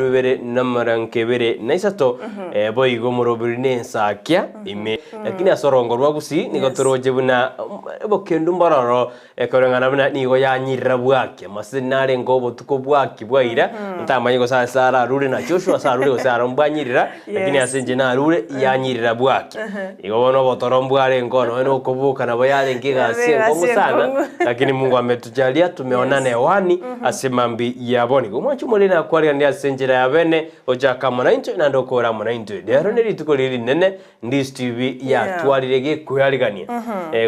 Bibere namerongo ebere na isato, boigo omoroberi nensakia ime. Lakini ase orongo rwa Gusii nigo toroche buna obokendu mbororo ekoreng'ana buna nigo yanyirira bwaki. Amaseseni narenge obotuko bwaki bwaira, ntamanye gose ase ararure na Joshua ase arure gose aro mbwanyirira, lakini ase inche narure yanyirira bwaki. Igo bono obotoro mbwarenge oo nonya na okoboka nabo yarenge egasi enkong'u sana, lakini Mungu ametujalia tumeonana hewani ase mambia ya bono. Igo omwanche omoriri nakwariganie ase enchera ya bene, gochaka amo naintwe naende okore amo naintwe. Rero nerituko riria rinene, Ndizi TV yatwarire gekoearigania,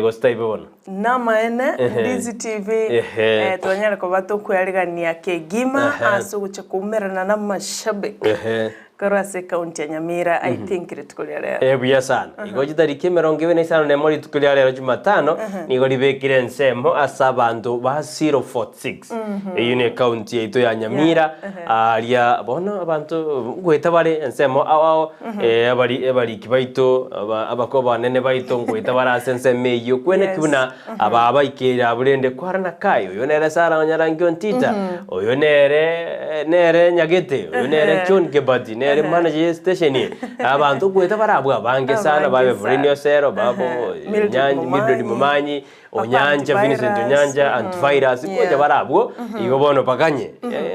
gose taibo bono? Namaene, Ndizi TV Ehe. twanyare koba tokwearigania kegima Ehe. ase ogochia koumerana na amashabiki Ehe. korwa ase ekaunti ya Nyamira I think rituko ria rero. Eh, buya sana. Igo chitariki emerongo ebere na isano na emo rituko ria rero Jumatano, nigo ribekire ensemo ase abanto ba 046. Eyio ne ekaunti yaito ya Nyamira, aria bono abanto ngoeta bare ensemo ao ao, eh, abari abariki baito, aba abakwa abanene baito ngoeta bare ase ensemo eyio, kwene ki Yes. buna aba abaikeire abwo rende kwarana kai, oyo nere Sarah Onyarangi Ontita, oyo nere nere Nyagete, oyo nere John Kebati, nere manager ye station eye. Abanto ngoeta bare abwo abange sana, Abange babe Brian sana. Osero, babo Mildred Nyanj Mildred Momanyi. Momanyi, Papa Onyancha, Vincent antivirus. Onyancha, antivirus, ngocha Yeah. bare abwo, igo bono bakanye.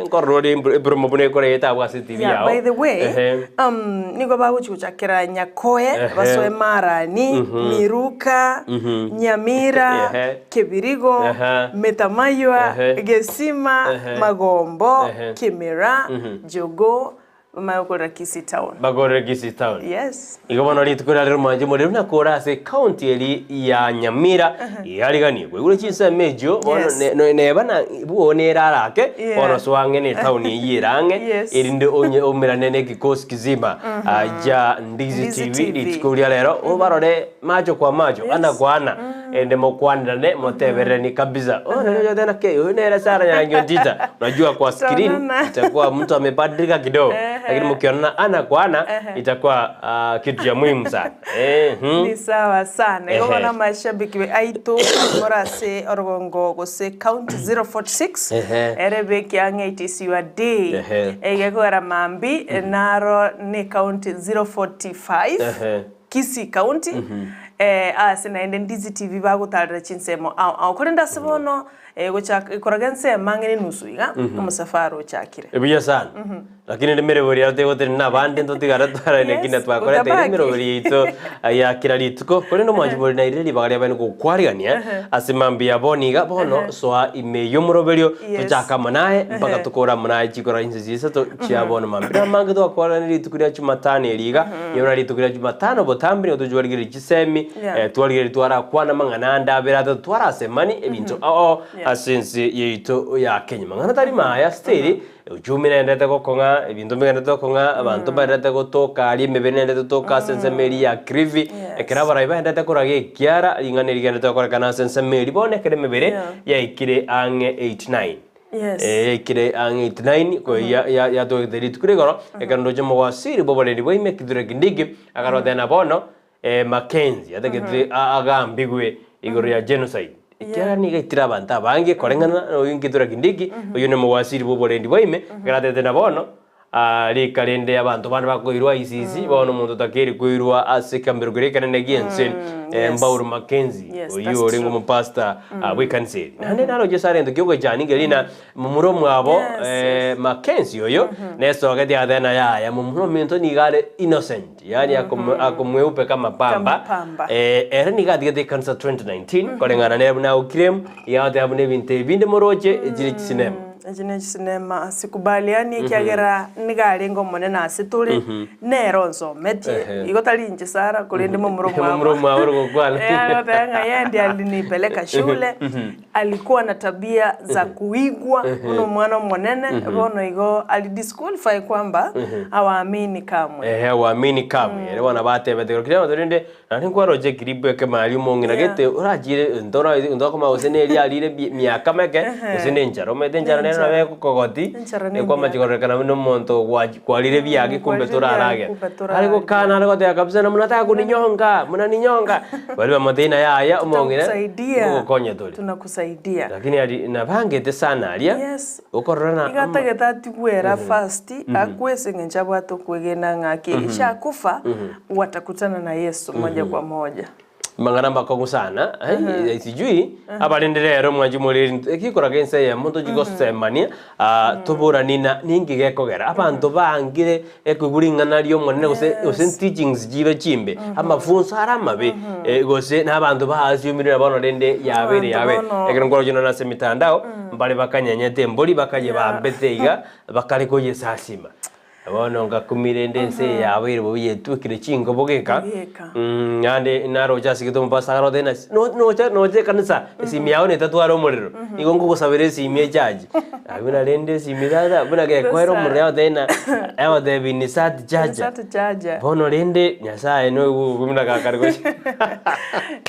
Nkorora ore epromo buna ekoreta abwo ase TV Yeah, yao. by the way, Ehe. nigo bagochi gochakera Nyakoe, Ehe. basoe Marani, Miruka, Nyamira, Ehe. Kebirigo, Ehe. Metamaywa, Ehe. Gesima, Ehe. Magombo, Ehe. Kimira, Jogoo, Bamanye gokorera Kisii town. Bakorere Kisii town. Yes. Igo bono rituko riria riromanche omorero buna kore ase ekaunti eri ya Nyamira yariganigwe. Igure chinsemo echio bono Yes. ne- ne- neba na bwo nere arake Yeah. bono soa ang'e ne etown eyio ere ang'e Yes. erinde onye oumerane ne ekikosi kizima ah, gia Ndizi Ndizi TV TV. rituko ria rero obarore macho kwa macho ana kwa ana Ende mokwanirane motebereranie kabisa. Oh, nani oyo tena ke oyo nere Sara Nyarangi Ontita. Unajua kwa screen Tutaonana. itakuwa mtu amebadilika kidogo. Lakini mkionana ana kwa ana itakuwa kitu ya muhimu sana. Eh, Ni sawa sana. Igo Ehe. bono amashabiki be aito more ase orogongo gose county 046 Ehe. ere beki ang'e it is your day. Ehe. Egekogera mambi naro ne county 045. Ehe. Kisii County, ase naende Ndizi TV bagotarera chinsemo ao ao. Korende ase bono gochaka koraga ensemo ang'e nenusu iga, omosafara ochakire. Buya sana. Lakini rende emeroberi yaro tegotenena na abande ntotigare twarane Yes, kina twakorete ere utabaki. emeroberi yaito ya kera rituko. Korende omwanchi bori nairire ribaga ria bene gokwarigania ase mambia bono iga bono soa ime y'omoroberio Yes. tochake amo naye mpaka tokore amo naye chikora inse chisato chia bono mambia. Namange twakwarana rituko ria Jumatano eri iga, Nyora rituko ria Jumatano botambe nigo tochwarigereria chisemi, Yeah. twarigereria twarakwana amang'ana ande abere atato twarasemani ebinto ao Yeah. ase ense yaito ya Kenya. Mang'ana tari maya still, uchumi nendete gokong'a, ebinto mbigenderete gokong'a, abanto mbaenderete gotoka aria emebere nendete gotoka ase ensemo eria ya Kilifi, Yes. ekero abarai baendete koraga ekiara, ring'ana eri rigenderete gokorekana ase ensemo eria bono ekero emebere Yeah. yaikire ang'e 89. Yes. Eh, yaikire ang'e 89 ko ya- ya- yatogete rituko rigoro ekero ndoche omogwasiri bw'oboreri bwaime Kithure Kindiki akarotena bono eh, Mackenzie atagete a- agambigwe igoro ya genocide ekiagera nigo aitire abanto abange koreng'ana na oyio Kithure Kindiki oyio ne omogwasiri bw'oborendi bwaime ekero atagete na bono ah, rika rende abanto bande bakoirwa ICC bono omonto otakeire koirwa ase ekambero keria ekenene gi'ense eh, yes. Mbauru Mackenzie Yes, oyio that's orenge true. omopastor ah, bw'ekanisa eri. Naende naroche ase arento ki'ogochani ngeria na momura omwabo Yes, eh, yes. Mackenzie oyo nesogete atena yaya momura ominto nigo are innocent yaani ako- akomweupe kama pamba Kama pamba. Eh, ere nigo atigete ekanisa 2019 koreng'ana nere buna agokiremu iga agoteba buna ebinto ebi binde moroche echire chisinema. Echi ne chisinema sikubaliani ekiagera nigo arenge omonene ase tore, nere onsometie, Ehe. igo tari inche Sarah korende momura omwabo. Momura omwabo ore gokwana. Eh, agoteba ng'a yeye ndiye alinipeleka shule, alikuwa na tabia za kuigwa buna omwana omonene, bono igo alidisqualify kwamba hawaamini kamwe. Ehe, hawaamini kamwe. Ere bono batebete igoro kera abanto rende Naende nkwaroche ekiribu ekemo aria omong'ina Yeah. gete orachire onto ora onto okomanya gose neri arire bi miaka meke, gose ne enchara. Omanyete enchara nere. nere nabo egokogoti, Enchara ne ekwamachi emiaka. kororekana buna omonto gwachi kwarire ebiage kumbe Kwarire ebiage toraragera. kumbe Are torararia. gokana are goteba kabisa na munataka kuninyonga, munaninyonga. Baria bamotebia ng'a yaya omong'ina, Tutakusaidia. ngogokonya tore. Tunakusaidia. Lakini aria nabangete sana aria, Yes. okorora na Iga atagete atigwera first, akwe ase eng'encho abwate okwegena ng'a akishakufa, watakutana na Yesu moja kwa moja. Amang'ana amakong'u sana, ai, sijui abarende rero mwanche moreri ekikoraga ense eyemo ntochi gosemania ah, toborani na ninki gekogera abanto baangire ekoigwa ring'ana ri'omonene gose gose teachings chibe chimbe, amafunso are amabe eh, gose na abanto baasiumire bono rende yabeire Abanto yabe. bono. Ekero nkorochia nonya ase emitandao, mbare bakanyenyete embori bakayebambete iga, bakare koyesasima. Bono ngakumia rende ense eye yabeire bobe yetwekire chingobo geka, Geka. naende naroche ase gete omopastor agarotebia ng'a no- nocha nocha ekanisa esimi yao netatwara omorero, nigo nkogosabera esimi echarge. Abwo buna rende esimi tata buna gekoera omorero yagotebia ng'a yagotebia insert charger. Insert charger. Bono rende Nyasaye noigwe buna gakare gochia.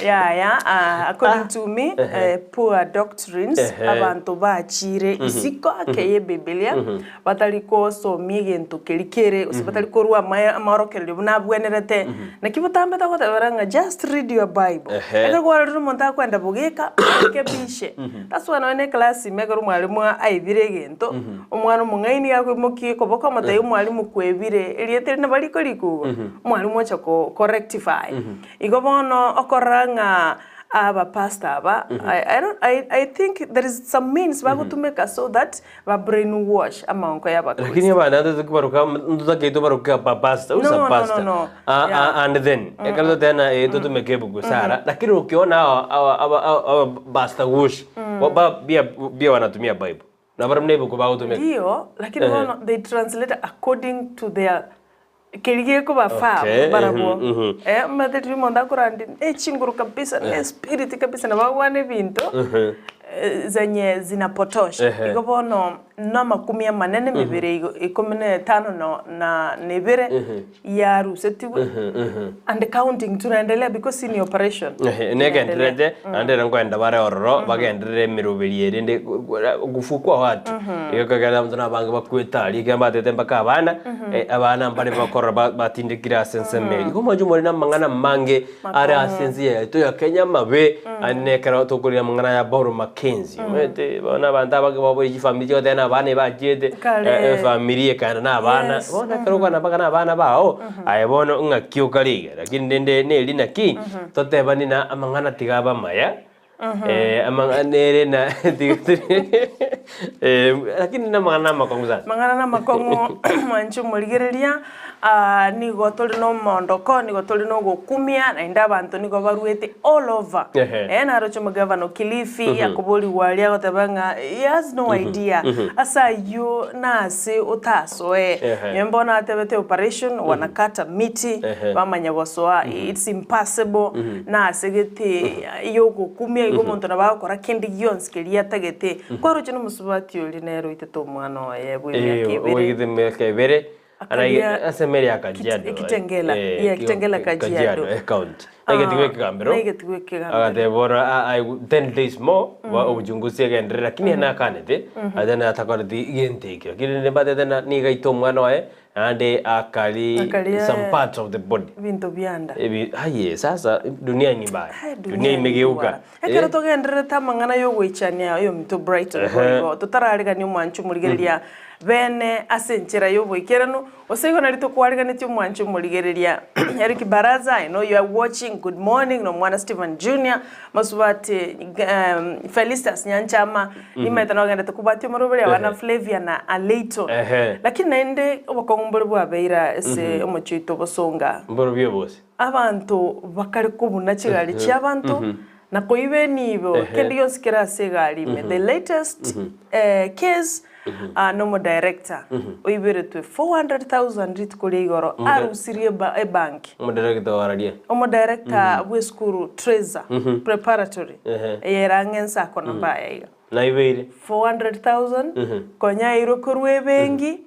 Yaya, ah, according to me, eh, poor doctrines, Ehe. abanto bachire isiko ake y'Ebibilia, batari gosomia egento keria kere, gose batari korwa amae amaorokererio buna abwenerete, naki botambe togotebera ng'a just read your bible. Ehe. Ekero kwarorire omonto akoenda bogeka, orekebishe. That's why nonye na eclass ime ekero omwalimu aebire egento, omwana omong'aini iga akoimokia okoboko omotebie omwalimu kwebire, erieta eri nabo rikorikwa igo, omwalimu ocha ko korectify. Igo bono okorora ng'a aba pastor aba, I I don't I I think there is some means bagotumeka so that Ba brainwash amaonko Lakini y'Abakristo. abana ntotaki ntotagete tobaroke aba pastor, who's No, a no, no, pastor? no. Ah, Yeah. ah, and then ekero toteba eh totumeke ebuku sara, lakini ukiona hawa hawa hawa hawa pastor wush ba bia bia wanatumia bible. Na barabwo na ebuku bagotumeka. Ndio, lakini Ehe. bono they translate according to their keria gekobafaa Okay, barabwo. mhm, mhm. Eh, omanyete riria omonto akorandi ne chinguru kabisa, ne spirit kabisa nabo agwane ebinto eh, zenye zinapotosha. Ehe. Igo bono na amakumi amanene mebere igo ikomi na etano no na na ebere yarusetigwe and counting tunaendelea because hii ni operation. Ehe, negendererete naende ere nkoenda bare ororo bagenderere emeroberi ere ende gufukwa watu egekogera abanto na abange bakwete aria ekero mbatete mpaka abana abana mbare bakorora batindekire ase ensemo eye. Igo omwancho more na amang'ana amange are ase ense yaito ya Kenya amabe aye ekero tokorire amang'ana aya Paul Mackenzie omanyete bono abanto abange baboire chifamiri chigoteba na abana ebachiete Kare. efamiri ekaenda na abana Yes. bono ekero okwana mpaka na abana bao aye bono ng'aki okare iga lakini rende neri naki totebani na amang'ana tiga abe amaya amang'ana ere na lakini namang'ana namakong'u sana. Amang'ana namakong'u mwanche omorigereria, nigo tore na omondoko, nigo tore na ogokumia, naende abanto nigo baruete all over. Ehe. Eh, naroche omogavana o Kilifi akoborigwa aria agoteba ng'a he has no idea ase ayio nase otasoe. Ehe. Nyowe mbono atebete operation wanakata miti Ehe. bamanya gosoa it's impossible nase gete y'ogokumia igo omonto nabo agokora kende gionsi keria atagete. Kwaroche nomosubati oria nere oitete omwana oye bw'emiaka Eh, ebere. oigete emiaka ebere Akaria ase emeri ya Kajiado. Kitengela, Eh, yeah, Kitengela, Kajiado. county. Naigetiwe ekegambero. Naigetiwe ekegambero. Agateba bono 10 days more ba obochunguzi egenderere lakini ere nakanete ate natakoreti gento ekio. Lakini rende mbatete na nigo aite omwana oye naende akari Akaria, some parts of the body. Ebinto bianda. Ebi aye sasa dunia ni mbaya. Hai, Dunia imegeuka. nimbaya. Ekero togendererete amang'ana y'ogoichania oyominto Brighton boigo, totararigania omwancho omorigereria bene ase enchera y'oboikeranu, gose igo nari tokwariganetie omwancho omorigereria Eric Baraza, I know you are watching, good morning, na omwana Stephen Junior, Mosubati Felistus Nyanchama, nimaete nogendete kobwatia omoroberi abana Flavia na Aleighton. Ehe. Lakini naende obokong'u mbore bwabeire ase omochie oito Bosonga. Mborobio bose. Abanto bakare kobuna chigari chi'abanto, na koiba enibo, kende gionsi kere ase egari ime. The latest case nomo director oiberetwe 400,000 rituko ria igoro arusirie ebanki. Omodirector wararia. Omodirector bw'esukuru Treasure Preparatory, Ehe. eyere ang'e ensako namba aya iga. Naibeire. 400,000 konya airwe korwa ebenki,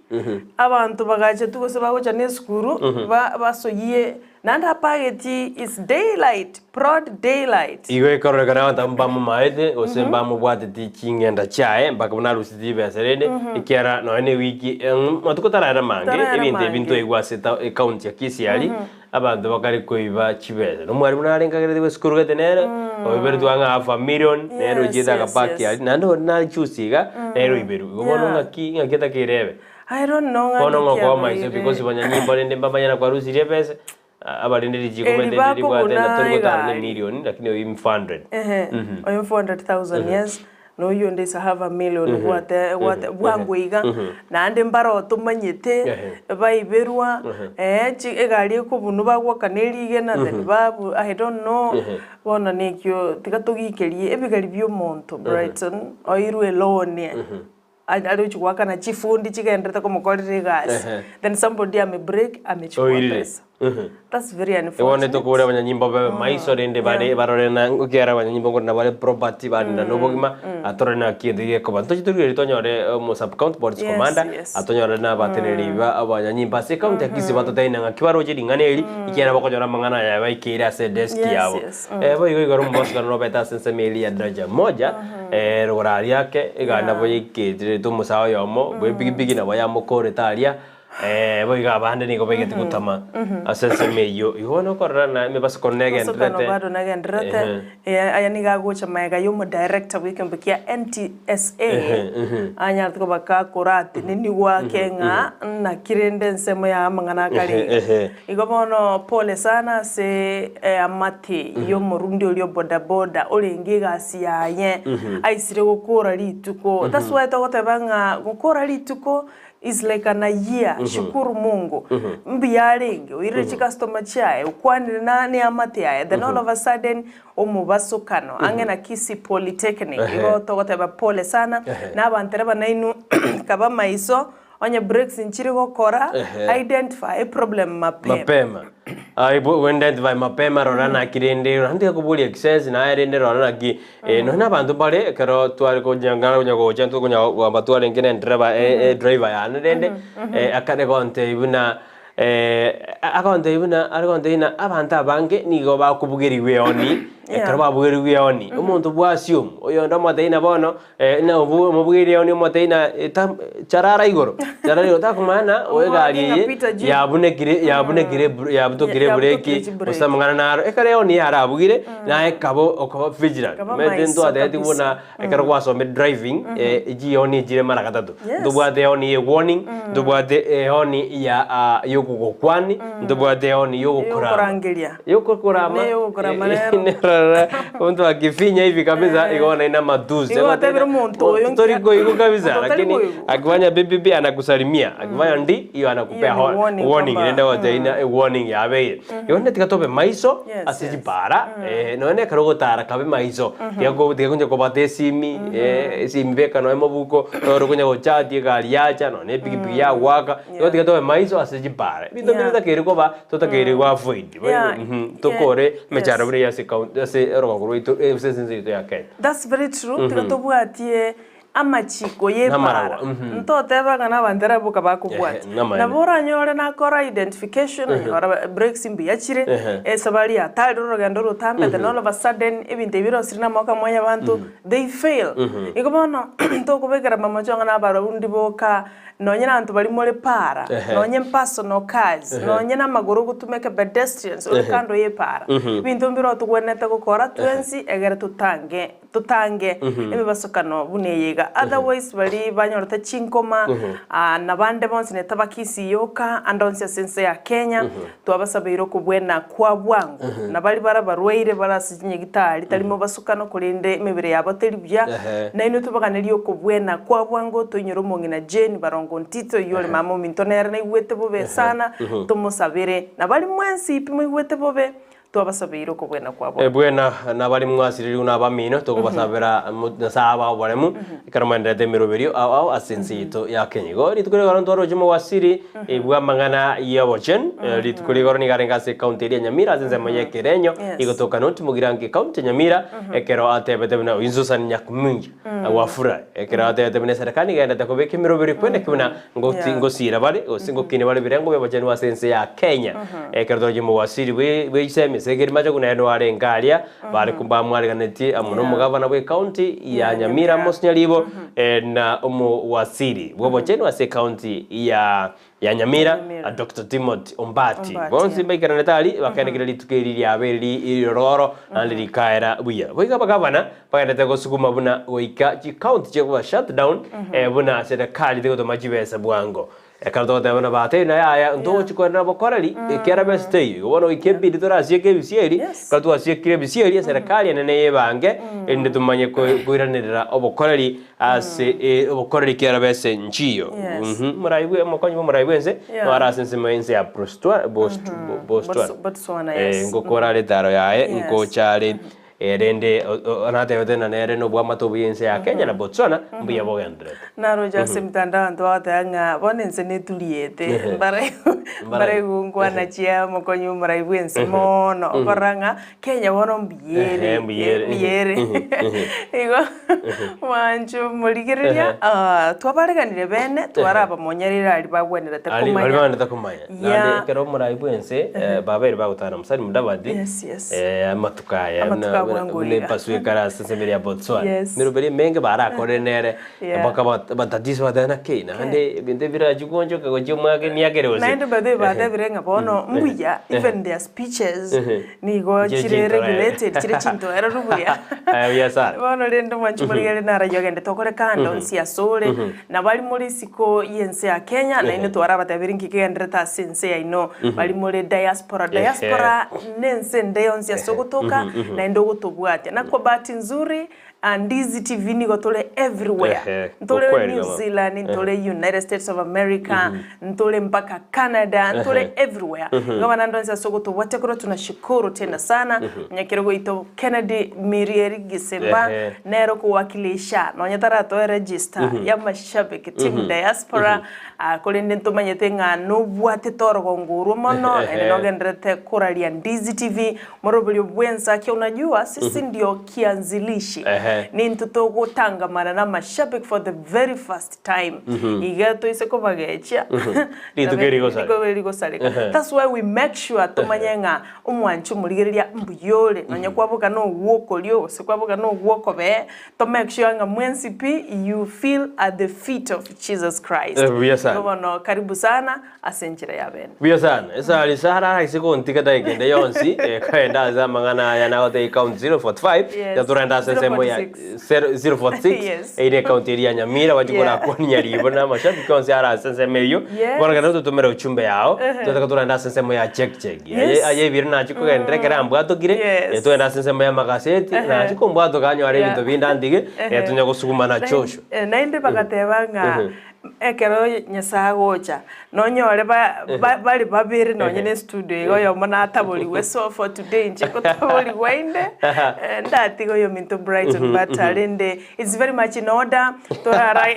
abanto bagacha tu gose bagocha na esukuru, ba basoyie naende apageti it's daylight, broad daylight. Igo ekororekana abanto abwo mbamomaete, gose mbamobwateti ching'enda chiaye, mpaka buna aruseti chibesa rende, ekiagera nonya na ewiki amatuko tararera mange, Tararera ebinto ebi mange. ntwaigwa ase eta ecounty ya Kisii aria, Abanto bakare koiba chibesa. Nomwarimu narenge agerete bw'esukuru gete nere, oiberetwe ang'e half a million, nere Yes, ochiete yes, agapaki yes. aria, naende onde nare chusi iga, nere oiberwe. Igo bono Yeah. ng'aki ng'aki otakeire ebe? I don't know ng'a Bono naki ng'okoa maiso abeire. because banyanyimbo rende mbamanye na kwarusirie ebesa, abarende richiko Eri omanyete rinde ribwate bakobuna na tori gotara na egari. emillion, lakini oyio 400. Ehe, oyo 400,000 yes. Noyio onde is a half a million gwate gwate bwango iga, naende mbare otomanyete, baiberwa, chi egari ekobunwa bagwakana erigena then babu I don't know, bono nekio tiga togikerie ebigari bia omonto Brighton, oirwe eloan are gochia goakana chifundi chigenderete komokorera egasi, then somebody ame break amechukua Oirire. pesa. That's very Bono unfortunate. tokobora abanyanyimbo babe maiso rende bare barore na ekiagera abanyanyimbo nkorenda bare property barenda na obogima atorore naki egento gekoba. Ntoche torigererie tonyore omo sub county police Yes, commander yes. atonyore na abateneneri ba abanyanyimbo ase ecounty ya Kisii batotebi ng'aki baroche ring'ana eri ekiagera bakonyora amang'ana aya baikeire ase edesk Yes, yabo. yes. Boigo igoro omobosokano nobete ase ensemo eria ya Daraja Moja rogoro aria ake egari nabo yaiketerete omosae oyomo bwe epikipiki nabo yamokorete aria. Boigo abande nigo baigete gotama ase ensemo eyio. Igo bono okorora na emebasukano Emebasukano negendererete. bado negendererete. Ehe. Aya nigo agocha magega ya omodirector bw'ekeombe kia NTSA Ehe, ehe. anyarete koba kakoratenenigwa ake ng'a naki rende ensemo ya amang'ana akare Ehe, iga. ehe. Igo bono pole sana ase eamate y'omorundi oria o bodaboda orenge egasi yaye aisire gokora rituko. That's why togoteba ng'a gokora rituko Is like an a year, shukuru Mungu, mbuya arenge, oirire chicustomer chiaye, okwanire na neamate yaye, then all of a sudden omobasokano ang'e na Kisii Polytechnic. Igo togoteba pole sana, na abantereba nainwe kaba maiso, onye brakes nchiri gokora, identify eproblem mapema. Mapema. Ai bo identify mapema rora naki rende rora ntiga koboria excess naye rende rora naki eh, nonya na abanto mbare ekero tware konyang'ana konya gocha intwe konya kogamba twarenge na endereba e edriver yane rende akare gontebia buna agontebia buna are gontebia buna abanto abange nigo bakobugerigwa eoni, ekero babugerigwa eoni, omonto bwa assume oyonde omotebia buna bono na obu omobugerie eoni omotebia buna eta charara igoro, charara igoro takomanya ng'a Omworokia egari ng'a eye Peter June. yabunekire yabunekire ebru yabutokire Yabutokire ebureki, chibreki. gose amang'ana naro, ekero eoni yarabugire, naye kaba okoba vigilant. Kaba Omanyete maiso ntwatebetigwe kabisa. buna ekero gwasomire driving, chioni chire mara gatato. Yes. Ntobwate eoni ya warning, ntobwate eoni ya yokogokwani, ntobwate eoni yogokorama. Yokorangeria. Yogokorama. Ne yogokorama rero. Nerora omonto akifinya hivi kabisa igo bono aine amatusi. Igo otebire omonto oyo Tori nkia- koigwa kabisa Omonto otari lakini koigwa. akifanya bibibi anakusalimia akifanya ndi hiyo anakupea Hiyo ni ho- warning warning kwamba, rende gotebia ina warning yabeire. Igo rende tiga tobe maiso Yes, ase yes. chipara nonya na ekero ogotara kabe maiso tiga ko tiga konya kobata esimi esimi beka nonya mobuko noro okonya gochatia egari yacha nonya na epikipiki yagoaka igo tiga tobe maiso ase chipara. Ebinto mbire Yeah. totakeire koba totakeire go avoid Yeah, tokore yeah, emechando yes. buna eye ase ekaunti ase orogongo rwaito ase ense yaito ya Kenya. That's very true, tiga tobwatie amachiko y'epaara. Namaragwa, mhm. Ntoteba ng'a nabanto ere boka bakobwatia. Ehe, namaene. Nabo oranyore nakora identification, onyora brakes mbuya chire, Ehe. esabari yatarire orogendo orotambe, then all of a sudden ebinto ebi birosire namaboko a mwanyabanto, they fail. Igo bono, tokobekera mamacho ng'a nabarundi boka, nonye nabanto baria more paara, Ehe. nonye personal cars, nonye namagoro ogotumeka pedestrians ore kando y'epaara, ebinto mbire otogwenerete gokora twensi egere totange totange emebasokano buna eye iga. Otherwise baria banyorete chinkoma na bande bonsi netabakisi yoka ande onsi ase ense ya Kenya, twabasabeire okobwena kwa bwango, na baria bare abarwaire bare ase chinyagitari tari mobasokano korende emebere yabo teri buya, nainwe tobaganerie okobwena kwa bwango toinyore omong'ina Jane Barongo Ntito oyio ore mama ominto nere naigwete bobe sana, tomosabere. Na baria mwensi pi moigwete bobe. Twabasabeire okobwena kwabo. Bwena nabari mwasirerigwe nabamino, tokobasabera Nyasae abae oboremu, ekero mwenderete emeroberio ao ao ase ense yaito ya Kenya. Igo rituko rigoro ntwaroche omowasiri bw'amang'ana y'obochenu, rituko rigoro nigo arenge ase ecounty eria ya Nyamira ase ensemo y'Ekerenyo, igotoka North Mugirango ecounty ya Nyamira, ekero atebete buna oyio Susan Nyakuminja Wafula, ekero atebete buna eserekari nigo egenderete kobeka emeroberio kwene ki buna ngosira bare gose ngokina bare ebirengo bi'obochenu ase ense ya Kenya. Ekero toroche omowasiri bwe chisemi Ezekiel Machogu nere nigo arenge aria, bare bamwariganetie amo nomogavana bw'ecounty ya Nyamira Amos Nyaribo na omowasiri bw'obochenu ase ecounty ya ya Nyamira Doctor Timothy Ombati. Bonsi mbaikeranete aria bakaenekera rituko eri riabeire riororo naende rikaera buya. Boigo abagavana bagenderete gosuguma buna goika chicounty chigoba shut down buna serikali tegotoma chibesa bwango. Ekero togoteba buna batebi na yaya ntogochi koenda bokoreri ekiagera besa teiyo. Igo bono goika ebidi torasieke ebisieri, ekero twasiekire ebisieri eserekari enene yebange erinde tomanye koiranerera obokoreri ase obokoreri ekiagera besa nchiyo. Morai bwe omokonyi bwa omorai bwense nigo are ase ensemo ense ya Botswana. Ngokora are etaro yaye nkocha are Erinde natebete ng'a nere nobwamate obuya ense ya Kenya na Botswana mbuya bogendererete. Naroche ase emitandao abanto bagoteba ng'a bono ense neturiete, mbaraigwe nkwana chia omokonyi omorai bw'ense mono, okorora ng'a Kenya bono mbuya ere, mbuya ere. Igo mwanche omorigereria, twabareganire bene, twarabamonyerire aria bagwenerete komanya. Aria bagwenerete komanya. Naende ekero omorai bw'ense babeire bagotana Musalia Mudavadi, Yes, yes. amatuko aya Amatuko buna a bwango buna iga. epasua ekare ase ensemo eria ya Botswana. Yes. Emeroberi emenge barakorire nere, Yeah. mpaka batatiso bateba naki, naende ebinto ebi birachie goonchoka gochia omwaka emiaka ere gose. Naende by the way batebire ng'a bono mbuya even their speeches nigo Chire chire chintoereru. regulated chire chintoereru buya. Aya buya sana. Bono rende mwanche morigererie narayio ogende tokore kando onsi asore, Nabari more isiko y'ense ya Kenya, nainwe twarabatebirie nki kegendererete ase ense yaino. Bari more diaspora. Diaspora nense ende yonsi ase ogotoka, naende ogotobwatia. Na kwa bahati nzuri, Ndizi TV nigo tore everywhere. Ntore Ukweli New kama. Zealand, ntore United States of America, ntore mpaka Canada, ntore everywhere. Igo abana onsi ase ogotobwatia korwa tunashukuru tena sana. Onyakerogo oito Kennedy Mirieri Gisimba, Nere okowakilisha nonya taratoe register y'amashabiki team diaspora korende ntomanyete ng'a nobwatete orogongo orwo mono naende nogendererete koraria Ndizi TV moroberio bw'ensaki unajua sisi ndio kianzilishi nintwe togotangamana n'amashabiki for the very first time iga toise kobagechia Rituko eri rigosareka. rituko eri rigosareka that's why we make sure tomanye ng'a Omwanche omorigereria mbuya ore, nonya kwaboka nogw'okorio gose kwaboka nogw'okobee, to make sure ng'a mwensi pi you feel at the feet of Jesus Christ. Eh, buya sana. Igo bono karibu sana ase enchera ya bene. Buya sana. Esari Sara araise gontiga dakika ende yonsi, eh, kaenda ase amang'ana aya nagotebia count 045, Yes. iga torende ase ensemo ya 046. 046, Yes. eire ekaunti eria ya Nyamira, bachie Yeah. korakwania Nyaribo na amashabiki onsi are ase ensemo eyio. Yes. Bono ekero totomere ujumbe yao, totaka torende ase ensemo ya check check. Yes. Aye ebiro nachia kogenderera ekero ambwatokire, Yes. eh, togende ase ensemo y'amagaseti, nachia kombwatoka anyore Yeah. ebinto binde antige, eh, tonya gosuguma na Joshua. Eh, naende bagateba ng'a ekero Nyasae agocha, nonyore ba- ba- bare babere nonye na estudio iga oyomo nataborigwe so for today inche ngotaborigwa inde, eh, ndatiga oyominto Brighton but rende it's very much in order torara